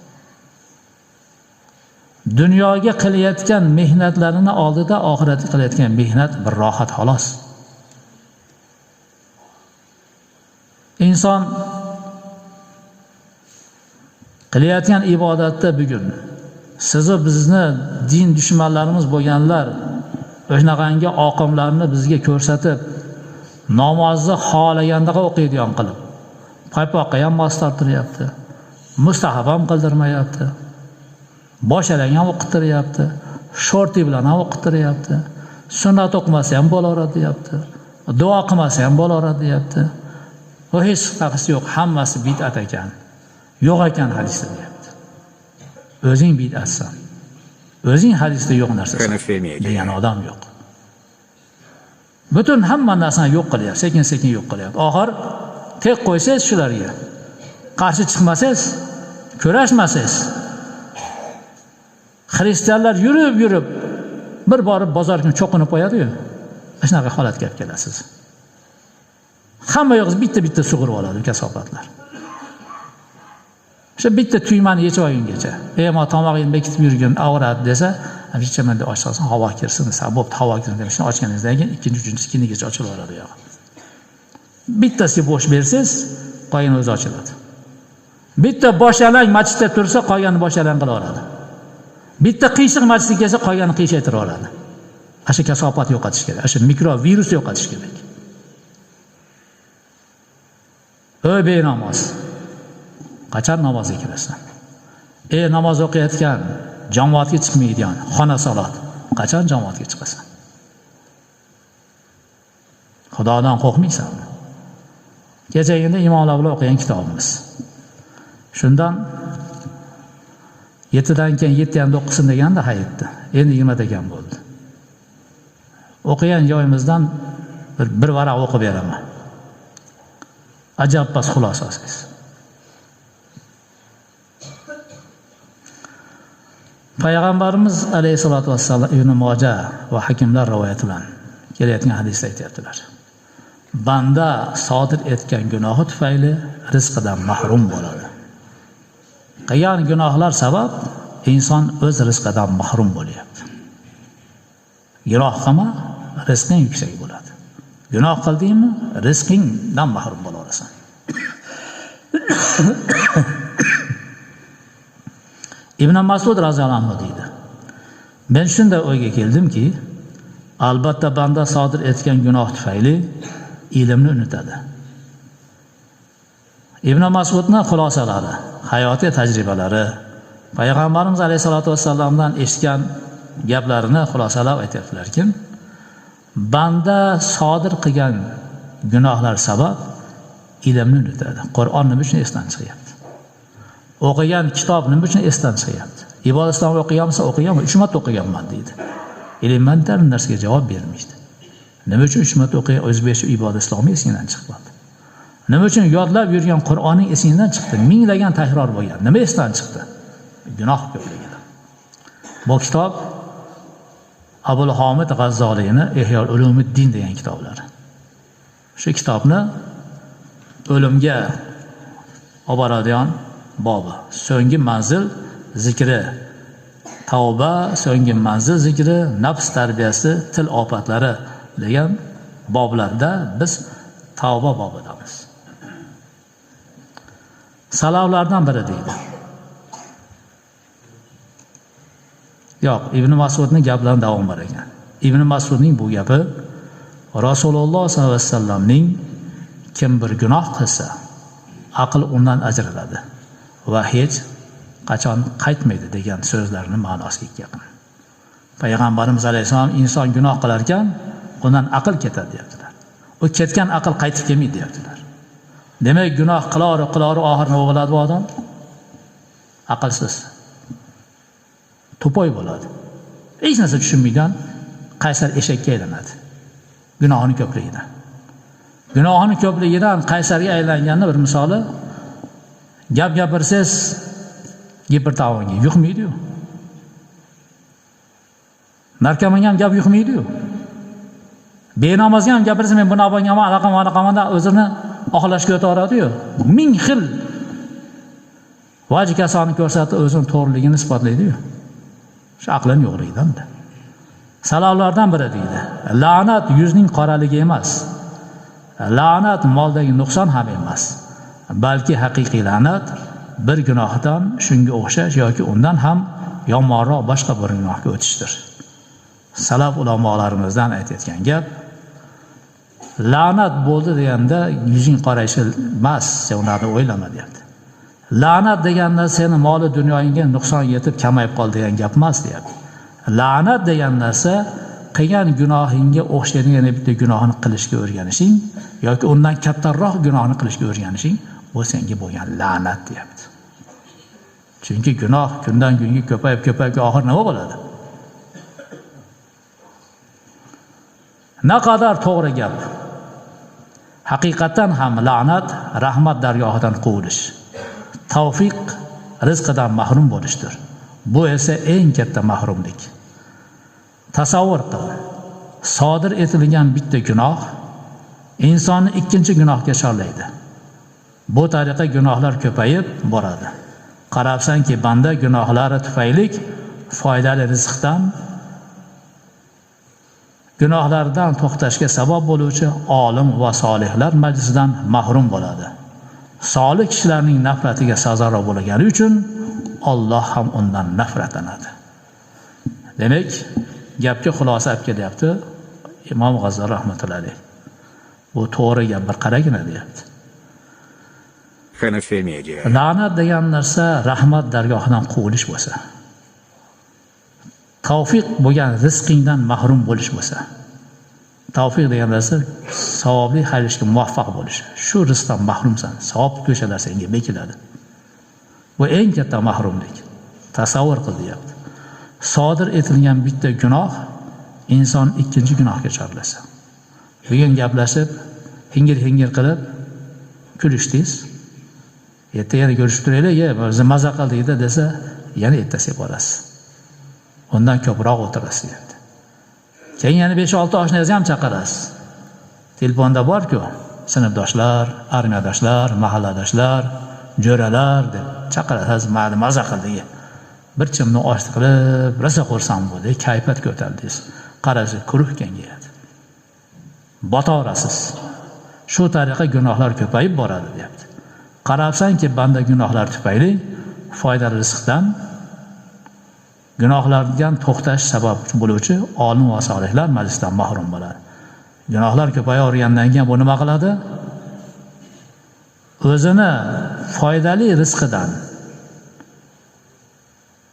Dunyoga qilayotgan mehnatlarini oldida oxiratga qilayotgan mehnat bir rohat xolos. Inson qilayotgan ibodatda bugun sizni bizni din dushmanlarimiz bo'lganlar o'shanaqangi oqimlarni bizga ko'rsatib, namozni xohlagandaqa o'qiydigan qilib, paypoqqa ham mos tortiryapti, mustahab ham qildirmayapti, bosh yalang ham o'qitiryapti, shorti bilan ham o'qitiryapti, sunnat o'qimasa ham bo'laveradi deyapti, duo qilmasa ham bo'laveradi deyapti. Bu hech qanaqasi yo'q, hammasi bid'at ekan, yo'q ekan hadisda deyapti. O'zing bid'atsan, o'zing hadisda yo'q narsasan degan odam yo'q. Butun hamma narsani yo'q qilyapti, sekin-sekin yo'q qilyapti. Oxir tek qo'ysangiz shularga, qarshi chiqmasangiz, kurashmasangiz, xristianlar yurib-yurib bir borib bozor kuni cho'qinib qo'yadi-yu, shunaqa holatga olib kelasiz. Hamma yo'q bitta-bitta sug'urib oladi kasofатlar. O'sha bitta tuymani yechib olgungacha, "Ey, ma tomog'ingni bekitib yurgin, avrat" desa, hamisha menda ochsasin, havo kirsin desa, bo'pti, havo kirsin deb shuni ochganingizdan keyin ikkinchi, uchinchisi kindigacha ochilaveradi u yog'i. Bittasi bo'sh bersangiz, qolgani o'zi ochiladi. Bitta bosh yalang masjidda tursa, qolgani bosh yalang qilaveradi. Bitta qiyshiq masjidga kelsa, qolgani qiyshaytiraveradi. Asha kasofat yo'qotish kerak, asha mikrovirus yo'qotish kerak. Ey benamoz, qachon namozga kirasan? Ey namoz o'qiyotgan, jamoatga chiqmaydigan, xona solot, Qachon jamoatga chiqasan? Xudodan qo'rqmaysanmi? Kechagina imomlar bilan o'qigan kitobimiz. Shundan 7dan keyin 7 ham 9 deganda hayitdi. Endi 20 degan bo'ldi. O'qigan joyimizdan bir varaq o'qib beraman. Ajabpas xulosasiz. Payg'ambarimiz alayhisolatu vassalom Ibn Moja va hakimlar rivoyati bilan kelayotgan hadisda aytayaptilar. Banda sodir etgan gunohi tufayli rizqidan mahrum bo'ladi. Qilgan gunohlar sabab inson o'z rizqidan mahrum bo'lyapti. Gunoh qilma, rizqing yuksak bo'ladi. Gunoh qildingmi, rizqingdan mahrum bo'lasan. Ibn Mas'ud roziyallohu anhu deydi. Men shunday o'yga keldimki, albatta banda sodir etgan gunoh tufayli ilmni unutadi. Ibn Mas'udning xulosalari, hayotiy tajribalari, Payg'ambarimiz alayhisolatu vassalomdan eshitgan gaplarini xulosalab aytayaptilarki, banda sodir qilgan gunohlar sabab ilmni unutadi. Qur'on nima uchun esdan chiqyapti? O'qigan kitob nima uchun esdan chiqyapti? Ibodat islom o'qiganmisa, o'qiganman, 3 marta o'qiganman deydi. Elementar narsaga javob bermaydi. Nima uchun 3 marta o'qigan o'zbekcha ibodat islomi esingdan chiqmadi? Nima uchun yodlab yurgan Qur'oning esingdan chiqdi? Minglagan takror bo'lgan. Nima esdan chiqdi? Gunoh ko'pligidan. Bu kitob Abul Hamid G'azzoliyni Ihyo Ulumiddin degan kitoblari. Shu kitobni o'limga olib boradigan bobi. So'nggi manzil zikri, tavba, so'nggi manzil zikri, nafs tarbiyasi, til ofatlari degan boblarda biz tavba bobidamiz. Salaflardan biri deydi. Yo'q, Ibn Mas'udning gaplari davom bor ekan. Ibn Mas'udning bu gapi Rasululloh sollallohu alayhi vasallamning kim bir gunoh qilsa, aql undan ajraladi va hech qachon qaytmaydi degan so'zlarning ma'nosiga yaqin. Payg'ambarimiz alayhissalom inson gunoh qilar ekan, undan aql ketadi deyaptilar. U ketgan aql qaytib kelmaydi deyaptilar. Demak, gunoh qilar, oxir nima bo'ladi bu odam? Aqlsiz. To'poy bo'ladi. Hech narsa tushunmaydigan qaysar eshakka aylanadi. Gunohini ko'pligidan. Gunohini ko'pligidan qaysarga aylanganni bir misoli, gap gapirsangiz gipertavonga yuqmaydi-yu. Narkomonga ham gap yuqmaydi-yu. Benamozga ham gapirsa men buni olganman, anaqa o'zini oqlashga o'taveradi-yu. Ming xil vaj kasoni ko'rsatib o'zini to'g'riligini isbotlaydi-yu. Shu aqlning yo'qligidan-da. Salaflardan biri deydi. La'nat yuzning qoraligi emas. La'nat moldagi nuqson ham emas. Balki haqiqiy la'nat bir gunohdan shunga o'xshash yoki undan ham yomonroq boshqa bir gunohga o'tishdir. Salaf ulamolarimizdan aytayotgan gap, la'nat bo'ldi deganda yuzing qorayishi emas, sen ularni o'ylama deyapti. La'nat deganda seni moli dunyoingga nuqson yetib kamayib qoldi degan gap emas deyapti. La'nat degan narsa qilgan gunohingga o'xshaydigan yana bitta gunohni qilishga o'rganishing yoki undan kattaroq gunohni qilishga o'rganishing, bu senga bo'lgan la'nat deyapti. Chunki gunoh kundan kunga ko'payib ko'payib oxir nima bo'ladi? Naqadar to'g'ri gap. Haqiqatan ham la'nat rahmat dargohidan quvilish, tavfiq rizqidan mahrum bo'lishdir. Bu esa eng katta mahrumlik. Tasavvur qil. Sodir etilgan bitta gunoh insonni ikkinchi gunohga chorlaydi. Bu tariqa gunohlar ko'payib boradi. Qarabsanki, banda gunohlari tufayli foydali rizqdan, gunohlardan to'xtashga sabab bo'luvchi olim va solihlar majlisidan mahrum bo'ladi. Solih kishilarning nafratiga sazovor bo'lgani uchun Alloh ham undan nafratlanadi. Demak, gapga xulosa olib kelyapti Imom G'azzoli rahmatullohi alayh. Bu to'g'ri gap, bir qaragina deyapti. Hanafi Media. La'nat degan narsa rahmat dargohidan quvilish bo'lsa, Tavfiq bo'lgan rizqingdan mahrum bo'lish bo'lsa, tavfiq degan narsa savobli xayr ishga muvaffaq bo'lish. Shu rizqdan mahrumsan, savob ko'chalar senga bekiladi. Bu eng katta mahrumlik. Tasavvur qil deyapti. Sodir etilgan bitta gunoh inson ikkinchi gunohga chorlasa. Bugun gaplashib, hingir-hingir qilib kulishdingiz. Erta yana ko'rishib turaylik, biz maza qildik desa, yana ertasiga borasiz. Undan ko'proq o'tirasiz deyapti. Keyin yana 5-6 oshnangizni ham chaqirasiz. Telefonda bor-ku, sinfdoshlar, armiyadoshlar, mahalladoshlar, jo'ralar deb chaqirasiz, mayli maza qildik. Bir chimni oshni qilib, rosa xursand bo'ldik, kayfiyat ko'tarildingiz. Qarasiz, guruh kengayadi. Botaverasiz. Shu tariqa gunohlar ko'payib boradi deyapti. Qarabsanki, banda gunohlar tufayli foydali rizqdan, gunohlardan to'xtash sabab bo'luvchi olim va solihlar majlisdan mahrum bo'ladi. Gunohlar ko'payavergandan keyin bu nima qiladi? O'zini foydali rizqidan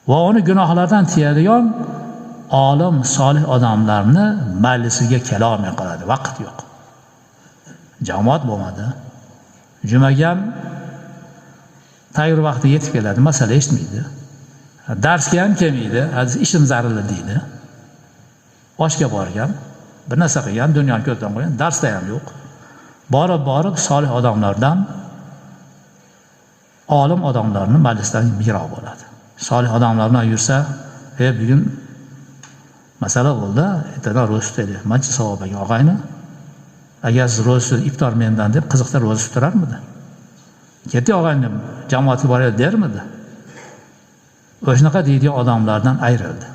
va uni gunohlardan tiyadigan olim, solih odamlarni majlisiga kela olmay qoladi. Vaqt yo'q. Jamoat bo'lmadi. Jumaga ham tayyor vaqti yetib keladi, masala eshitmaydi. Darsga ham kelmaydi, hozir ishim zarurli deydi. Oshga borgan, bir narsa qilgan, dunyoni ko'zdan qo'ygan, darsda ham yo'q. Borib-borib solih odamlardan, olim odamlarni majlisdan yiroq bo'ladi. Solih odamlar bilan yursa, bugun masala bo'ldi, ertadan ro'za tutaylik. Mancha savob ekan og'ayni. Agar siz ro'za tutib iftor mendan deb qiziqda ro'za tutarmidi? Ketdi og'ayni, jamoatga boraylik dermidi? O'shanaqa deydigan odamlardan ayrildi.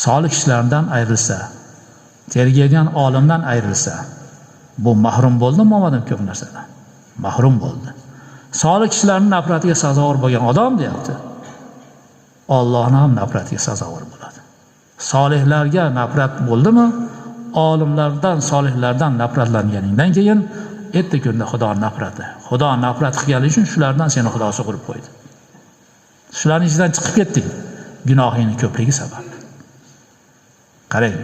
Solih kishilardan ayrilsa, tergaydigan olimdan ayrilsa, bu mahrum bo'ldimi, bo'lmadimi ko'p narsadan? Mahrum bo'ldi. Solih kishilarning nafratiga sazovor bo'lgan odam deyapti. Allohning ham nafratiga sazovor bo'ladi. Solihlarga nafrat bo'ldimi? Olimlardan, solihlardan nafratlanganingdan keyin erta kunda Xudo nafrati. Xudo nafrat qilgani uchun shulardan seni Xudo sug'urib qo'ydi. Shularning ichidan chiqib ketding. Gunohingning ko'pligi sabab. Qarang.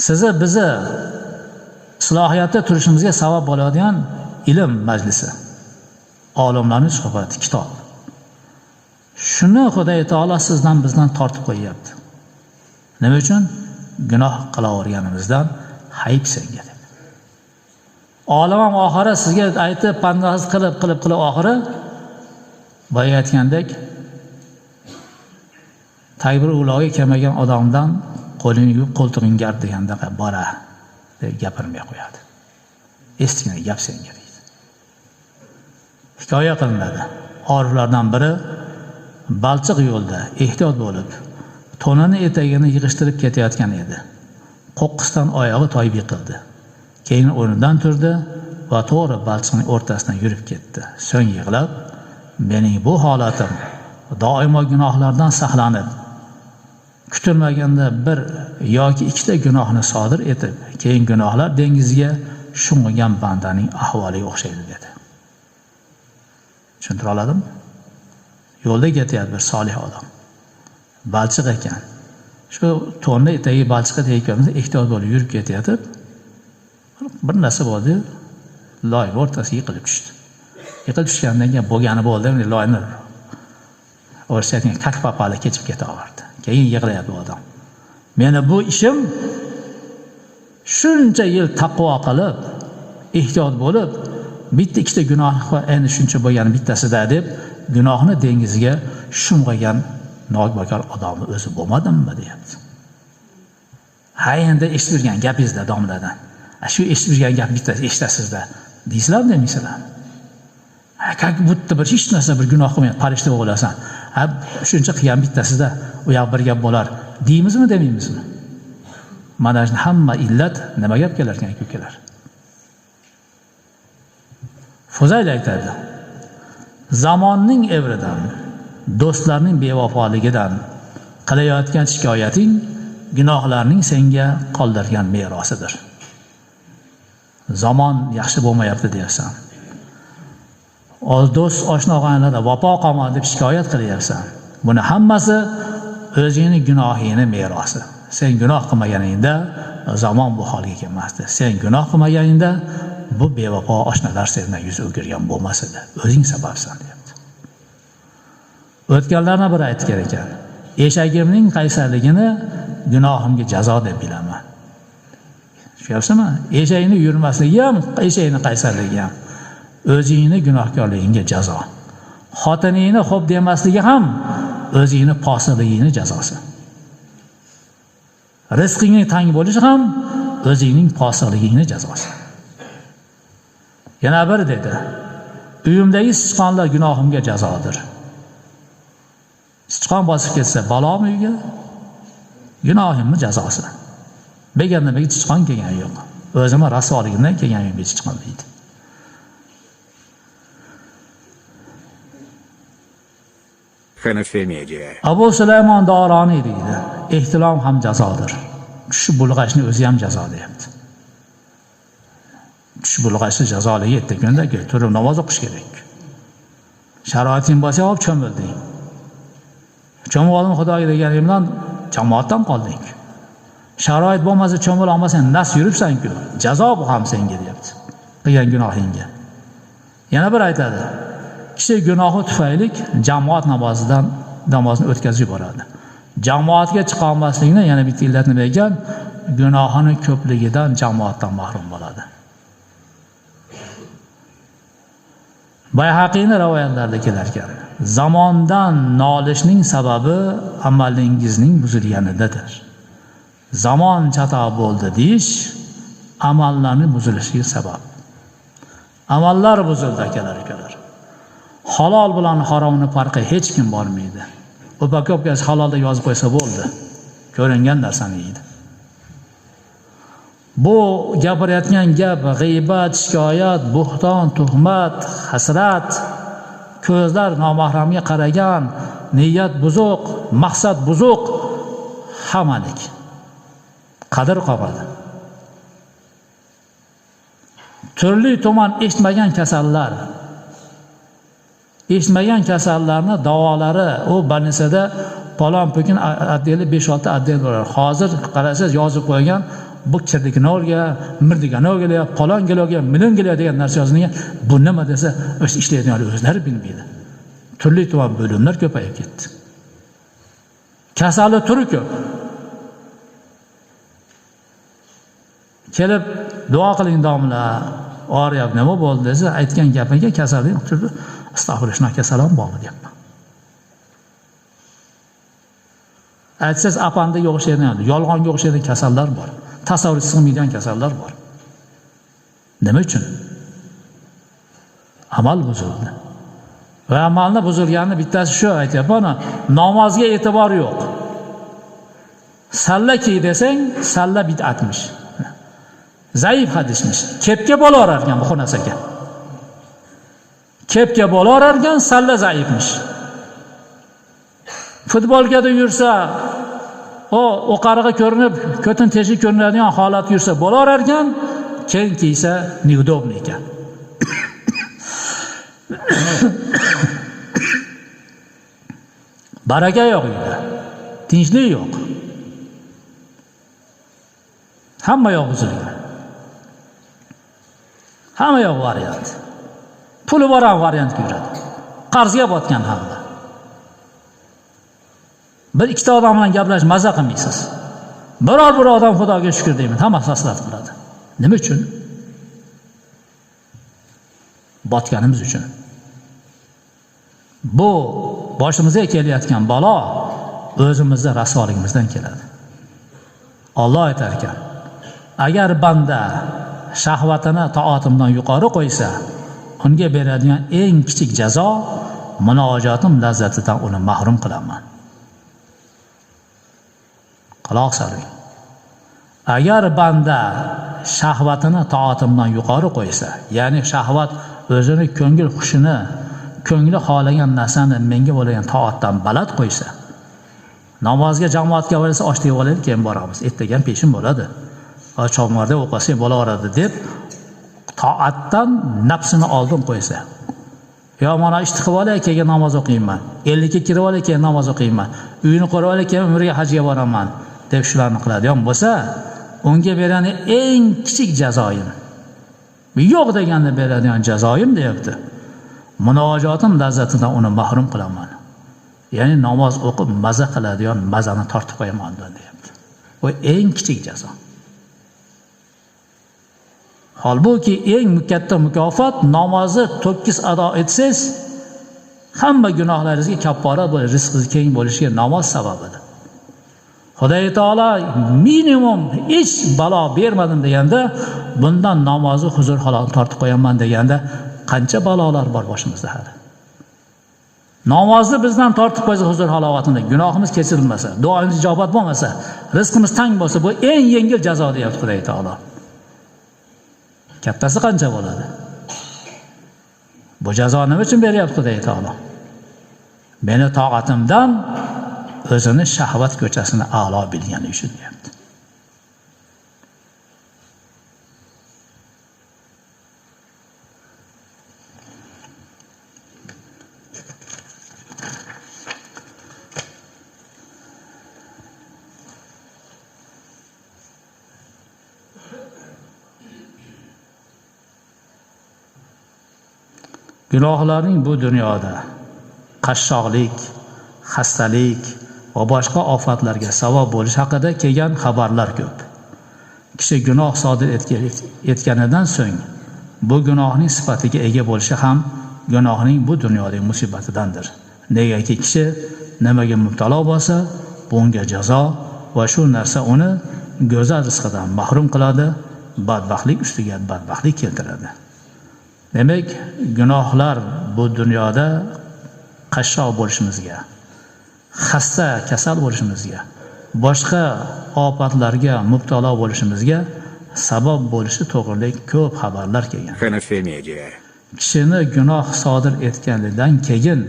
Sizni bizni islohiyatda turishimizga sabab bo'ladigan ilm majlisi, olimlarning suhbati, kitob. Shuni Xudo taolo sizdan bizdan tortib qo'yapti. Nima uchun? Gunoh qilaverganimizdan hayb senga deb. Olim ham oxiri sizga aytib, pandasiz qilib, qilib, qilib oxiri boya aytgandek takbir uloga kelmagan odamdan qo'lingni yuvib qo'ltig'ingga art degandaqa bora deb gapirmay qo'yadi. Estigina gap senga deydi. Hikoya qilinadi. Oriflardan biri balchiq yo'lda ehtiyot bo'lib, to'nini etagini yig'ishtirib ketayotgan edi. Qo'qqisdan oyog'i toyib yiqildi. Keyin o'rnidan turdi va to'g'ri balchiqning o'rtasidan yurib ketdi. So'ng yig'lab, mening bu holatim doimo gunohlardan saqlanib, kutilmaganda bir yoki ikkita gunohni sodir etib, keyin gunohlar dengiziga sho'ng'igan bandaning ahvoliga o'xshaydi dedi. Tushuntira oladimmi? Yo'lda ketyapti bir solih odam. Balchiq ekan. Shu to'nni etagi balchiqqa tegib, ehtiyot bo'lib yurib ketyapti. Bir narsa bo'ldi, loy o'rtasiga yiqilib tushdi. Yiqilib tushgandan keyin bo'lgani bo'ldi, loyni o'rsa aytgan kak papali kechib ketaverdi. Keyin yig'layapti bu odam. Meni bu ishim shuncha yil taqvo qilib, ehtiyot bo'lib, bitta ikkita gunoh endi shuncha bo'lgani bittasida deb gunohni dengizga sho'ng'igan nobakor odamni o'zi bo'lmadimmi deyapti. Ha, endi eshitib yurgan gapingizda domladan. Shu eshitib yurgan gap bittasi eshitasizda deysizlarmi, demaysizlarmi? Ha, как будто bir hech narsa bir gunoh qilmagan farishta bo'lasan. Ha, shuncha qilgan bittasida u yoq bir gap bo'lar deymizmi, demaymizmi? Mana shu hamma illat nimaga olib kelar ekan, ukalar? Fuzayl aytadi: zamonning evridan, do'stlarning bevafoligidan qilayotgan shikoyating gunohlarning senga qoldirgan merosidir. Zamon yaxshi bo'lmayapti deyapsan. Do'st oshna og'aynilarda vafo qolmadi deb shikoyat qilyapsan. Buni hammasi o'zingni gunohingni merosi. Sen gunoh qilmaganingda zamon bu holga kelmasdi. Sen gunoh qilmaganingda bu bevafo oshnalar sendan yuz o'girgan bo'lmas edi. O'zing sababsan deyapti. O'tganlarni biri aytgan ekan, eshagimning qaysarligini gunohimga jazo deb bilaman. Tushunyapsizmi? Eshakni yurmasligi ham, eshakni qaysarligi ham o'zingni gunohkorligingga jazo. Xotiningni xo'p demasligi ham o'zingni posiqligingni jazosi. Rizqingning tang bo'lishi ham o'zingning posiqligingni jazosi. Yana bir dedi, uyimdagi sichqonlar gunohimga jazodir. Sichqon bosib ketsa balomi uyga? Gunohimni jazosi. Beganda menga sichqon kelgani yo'q. O'zimni rasvoligimdan kelgan uyimga sichqon deydi. Hanafi Media. Abu Sulaymon Doroniy deydi, ehtilom ham jazodir. Tush bulg'ashni o'zi ham jazo deyapti. Tush bulg'ashni jazoligi yetti kundaki turib namoz o'qish kerak. Sharoiting bo'lsa olib cho'milding. Cho'mib oldim Xudoga deganing bilan jamoatdan qolding. Sharoit bo'lmasa cho'mila olmasang nas yuribsan-ku, jazo bu ham senga deyapti. Qilgan gunohingga. Yana bir aytadi, kishi gunohi tufayli jamoat namozidan namozni o'tkazib yuboradi. Jamoatga chiqa olmaslikni yana bitta illat nima ekan? Gunohini ko'pligidan jamoatdan mahrum bo'ladi. Bayhaqiyni rivoyatlarida kelar ekan, zamondan nolishning sababi amalingizning buzilganidadir. Zamon chatoq bo'ldi deyish amallarning buzilishiga sabab. Amallar buzildi akalar, ukalar. Halol bilan haromni farqi hech kim bormaydi. Upakovkasi halol deb yozib qo'ysa bo'ldi. Ko'ringan narsani yeydi. Bu gapirayotgan gap g'iybat, shikoyat, bo'xton, tuhmat, hasrat, ko'zlar nomahramga qaragan, niyat buzuq, maqsad buzuq, hammalik. Qadr qolmadi. Turli tuman eshitmagan kasallar, eshitmagan kasallarni davolari u больницада palon pukin отдели 5-6 отдел bo'lar. Hozir qarasangiz yozib qo'ygan bu kirdikinolga, mirdiganolga, palonga, millionga degan narsa yozilgan. Bu nima desa, o'sha ishlaydiganlar o'zlari bilmaydi. Turli tuman bo'limlar ko'payib ketdi. Kasallik turi ko'p. Kelib duo qiling domla, og'riyapti, nima bo'ldi desa, aytgan gapiga kasallik turdi. Astag'firullah, shunaqa kasal ham bormi deyapman. Aytsangiz apandaga o'xshaydigan, yolg'onga o'xshaydigan kasallar bor. Tasavvur sig'maydigan kasallar bor. Nima uchun? Amal buzildi. Va amalni buzilganini bittasi shu aytyapman, namozga e'tibor yo'q. Salla kiy desang, salla bid'atmish. Zaif hadismish. Kepka bo'laverar ekan bu xunasaga. Kepka bo'laverar ekan, salla zaifmish. Futbolkada yursa, o o'qarig'i ko'rinib, ko'tin teshik ko'rinadigan holat yursa bo'laverar ekan, keyin kiysa neudobno ekan. Baraka yo'q uyda. Tinchlik yo'q. Hamma yo'q buzilgan. Hamma yo'q variant. Puli bor ham variantga yuradi. Qarzga botgan hamma. Bir ikkita odam bilan gaplashib maza qilmaysiz. Biror bir odam Xudoga shukr deyman, hamma hasrat qiladi. Nima uchun? Botganimiz uchun. Bu boshimizga kelayotgan balo o'zimizni rasvoligimizdan keladi. Alloh aytar ekan, agar banda shahvatini toatimdan yuqori qo'ysa, unga beradigan eng kichik jazo munojotim lazzatidan uni mahrum qilaman. Quloq soling. Agar banda shahvatini toatimdan yuqori qo'ysa, ya'ni shahvat o'zini ko'ngil xushini, ko'ngli xohlagan narsani menga bo'lgan toatdan baland qo'ysa, namozga jamoatga borsa osh deb olaylik, keyin boramiz. Ertaga peshin bo'ladi. Chomorda o'qisa bo'laveradi deb toatdan nafsini oldin qo'ysa, Yo mana ishni qilib olay, keyin namoz o'qiyman. 50 ga kirib olay, keyin namoz o'qiyman. Uyini qurib olay, keyin umriga hajga boraman deb shularni qiladigan bo'lsa, unga bergan eng kichik jazoyim, yo'q deganda beradigan jazoyim deyapti. Munojotim lazzatidan uni mahrum qilaman. Ya'ni namoz o'qib maza qiladigan mazani tortib qo'yaman undan deyapti. Bu eng kichik jazo. Holbuki eng katta mukofot namozni to'kis ado etsangiz, hamma gunohlaringizga kaffora bo'lib, rizqingiz keng bo'lishiga namoz sababidir. Xudoy taolo minimum hech balo bermadim deganda, bundan namozni huzur holatini tortib qo'yaman deganda qancha balolar bor boshimizda hali. Namozni bizdan tortib qo'ysa huzur halovatini, gunohimiz kechirilmasa, duoimiz ijobat bo'lmasa, rizqimiz tang bo'lsa, bu eng yengil jazo deyapti Xudoy taolo. Kattasi qancha bo'ladi? Bu jazo nima uchun beryapti Xudoy taolo? Meni toatimdan o'zini shahvat ko'chasini a'lo bilgani uchun deyapti. Gunohlarning bu dunyoda qashshoqlik, xastalik va boshqa ofatlarga sabab bo'lish haqida kelgan xabarlar ko'p. Kishi gunoh sodir etganidan so'ng bu gunohning sifatiga ega bo'lishi ham gunohning bu dunyodagi musibatidandir. Negaki kishi nimaga mubtalo bo'lsa, bunga jazo va shu narsa uni go'zal rizqidan mahrum qiladi, badbaxtlik ustiga badbaxtlik keltiradi. Demak, gunohlar bu dunyoda qashshoq bo'lishimizga, xasta, kasal bo'lishimizga, boshqa ofatlarga mubtalo bo'lishimizga sabab bo'lishi to'g'rilik ko'p xabarlar kelgan. Kishini gunoh sodir etganidan keyin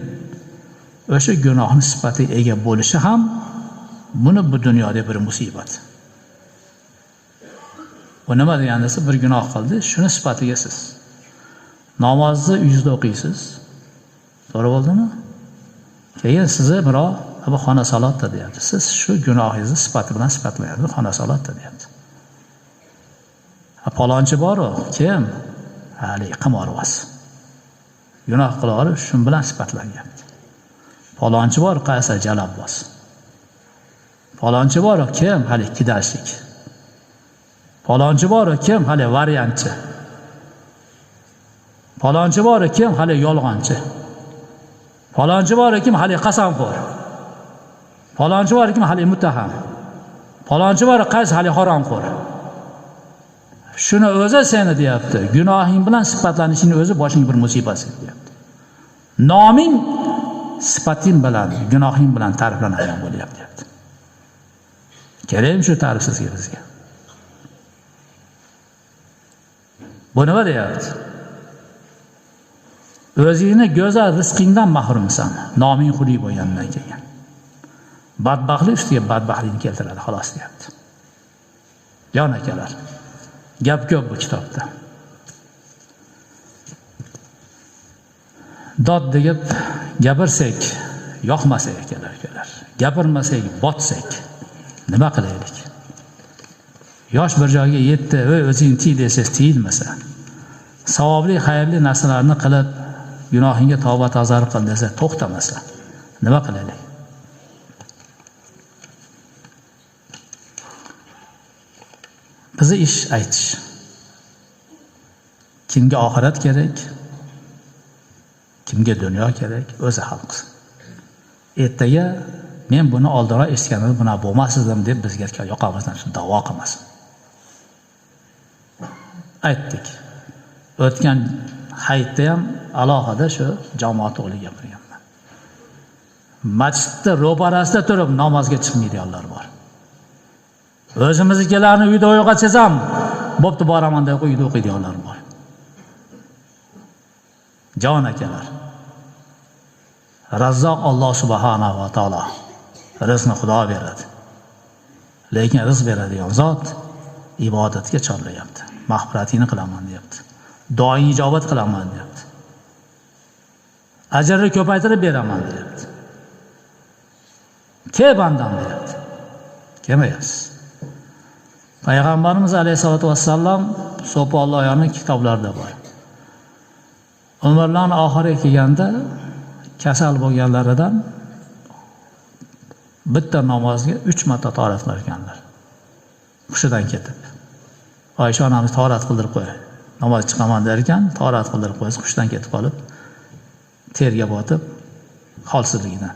o'sha gunohning sifatiga ega bo'lishi ham buni bu dunyoda bir musibat. Bu nima degani, bir gunoh qildi, shuni sifatiga siz namozni uyingizda o'qiysiz. To'g'ri bo'ldimi? Keyin sizni birov bu xona salotda deyapti. Siz shu gunohingizni sifati bilan sifatlayapti, xona salotda deyapti. Ha, palonchi bor-u, kim? Hali qimorvoz. Gunoh qila olib, shun bilan sifatlanyapti. Palonchi bor, qaysi jalabboz. Palonchi bor, kim? Hali kidashlik. Palonchi bor, kim? Hali variantchi. Palonchi bor, kim? Hali yolg'onchi. Palonchi bor, kim? Hali qasamxo'r. Palonchi bor, kim? Hali muttaham. Palonchi bor, qaysi? Hali haromxo'r. Shuni o'zi seni deyapti. Gunohing bilan sifatlanishing o'zi boshing bir musibat deyapti. Noming sifating bilan, gunohing bilan ta'riflanadigan bo'lyapti deyapti. Kerakmi shu ta'rif sizga bizga? Bu nima deyapti? O'zingni go'zal rizqingdan mahrumsan, noming xuli bo'lgandan keyin. Badbaxtlik ustiga badbaxtlikni keltiradi, xolos deyapti. Jon akalar, gap ko'p bu kitobda. Dod deb gapirsak, yoqmasak akalar, ukalar. Gapirmasak, botsak, nima qilaylik? Yosh bir joyga yetdi, "Ey o'zing tiy" desangiz tiyilmasa, savobli, xayrli narsalarni qilib, gunohingga tavba tazarruf qil desa to'xtamasa, nima qilaylik? Bizni ish aytish. Kimga oxirat kerak, kimga dunyo kerak, o'zi hal qilsin. Ertaga men buni oldinroq eshitganimda buna bo'lmas edim deb bizga yoqamizdan shu da'vo qilmasin. Aytdik. O'tgan hayitda ham alohida shu jamoat o'g'li gapirganman. Masjidda ro'parasida turib namozga chiqmaydiganlar bor. O'zimiznikilarni uyda uyg'otsangiz ham bo'pti boraman deb uyda o'qiydiganlar bor. Jon akalar, Razzoq Alloh subhanahu va taolo. Rizqni Xudo beradi. Lekin rizq beradigan zot ibodatga chorlayapti. Mag'firatingni qilaman deyapti. Duoingni ijobat qilaman deyapti. Ajrni ko'paytirib beraman deyapti. Kel bandam deyapti. Kelmayapsiz. Payg'ambarimiz alayhisolatu vassallam So'polloyning kitoblarida bor. Umrlarning oxiriga kelganda kasal bo'lganlaridan bitta namozga 3 marta tahorat qilar ekanlar. Hushidan ketib. Oysha onamiz tahorat qildirib qo'y. Namoz chiqaman der ekan, tahorat qildirib qo'ysa, hushidan ketib qolib, terga botib, holsizligidan.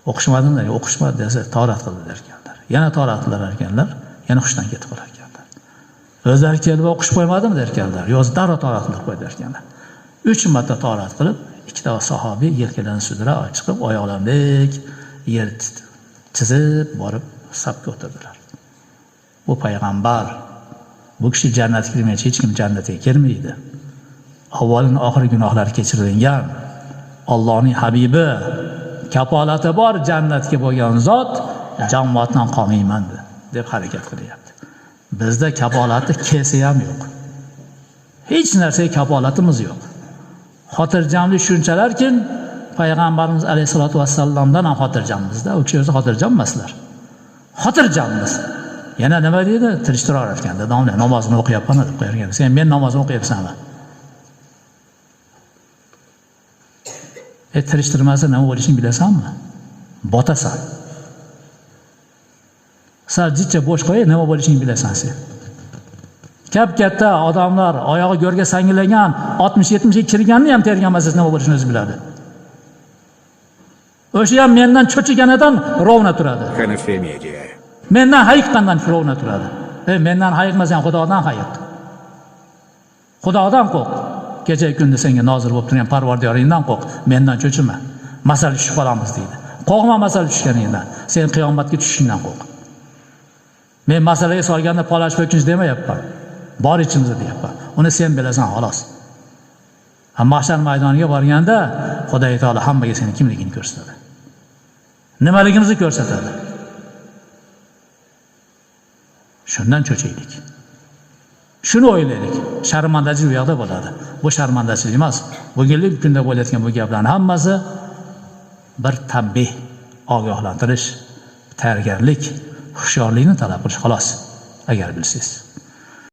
O'qishmadimi? O'qishmadi desa, tahorat qildi der ekanlar. Yana tahorat qilar ekanlar, yana hushidan ketib qolar ekanlar. O'zlari kelib o'qish qo'ymadimi der ekanlar. Yo'q, darrov tahorat qilib qo'y der ekanlar. 3 marta tahorat qilib, ikkita sahobiy yelkalarini sudra chiqib, oyoqlaridek yer chizib borib safga o'tirdilar. Bu payg'ambar, bu kishi jannatga kirmaydi, hech kim jannatga kirmaydi. Avvalin oxir gunohlari kechirilgan Allohning habibi, kafolati bor jannatga bo'lgan zot jamoatdan qolmayman deb harakat qilyapti. Bizda kafolati kelsa ham yo'q. Hech narsaga kafolatimiz yo'q. Xotirjamlik shunchalarkin payg'ambarimiz alayhisolatu vassallamdan ham xotirjammizda, u kishi o'zi xotirjam emaslar. Xotirjammiz. Yana nima deydi? Tirishtirar ekan, domla namozini o'qiyapman deb qo'yar ekan. Sen men namozimni o'qiyapsanmi? Tirishtirmasa nima bo'lishini bilasanmi? Botasan. Sal jicha bo'sh qo'y, nima bo'lishini bilasan sen. Kap-katta odamlar oyog'i go'rga sangillagan, 60-70 ga kirganni ham terganmasiz nima bo'lishini o'zi biladi. O'sha ham mendan cho'chiganidan rovna turadi. Mendan hayiqqandan rovna turadi. Mendan hayiqmasang Xudodan hayiq. Xudodan qo'rq. Kecha kunduz senga nozil bo'lib turgan Parvardigoringdan qo'rq, mendan cho'chima. Masal tushib qolamiz deydi. Qo'rqma masal tushganingdan, sen qiyomatga tushishingdan qo'rq. Men masalaga solganda polash po'kinch demayapman. Bor ichimizda deyapman. Uni sen bilasan xolos. Mahshar maydoniga borganda Xudo taolo hammaga sening kimligingni ko'rsatadi. Nimaligimizni ko'rsatadi. Shundan cho'chiylik. Shuni o'ylaylik. Sharmandachilik u yoqda bo'ladi. Bu sharmandachilik emas. Bugunlik kunda bo'layotgan bu gaplarning hammasi bir tanbih, ogohlantirish, tayyorgarlik, hushyorlikni talab qilish xolos, agar bilsangiz.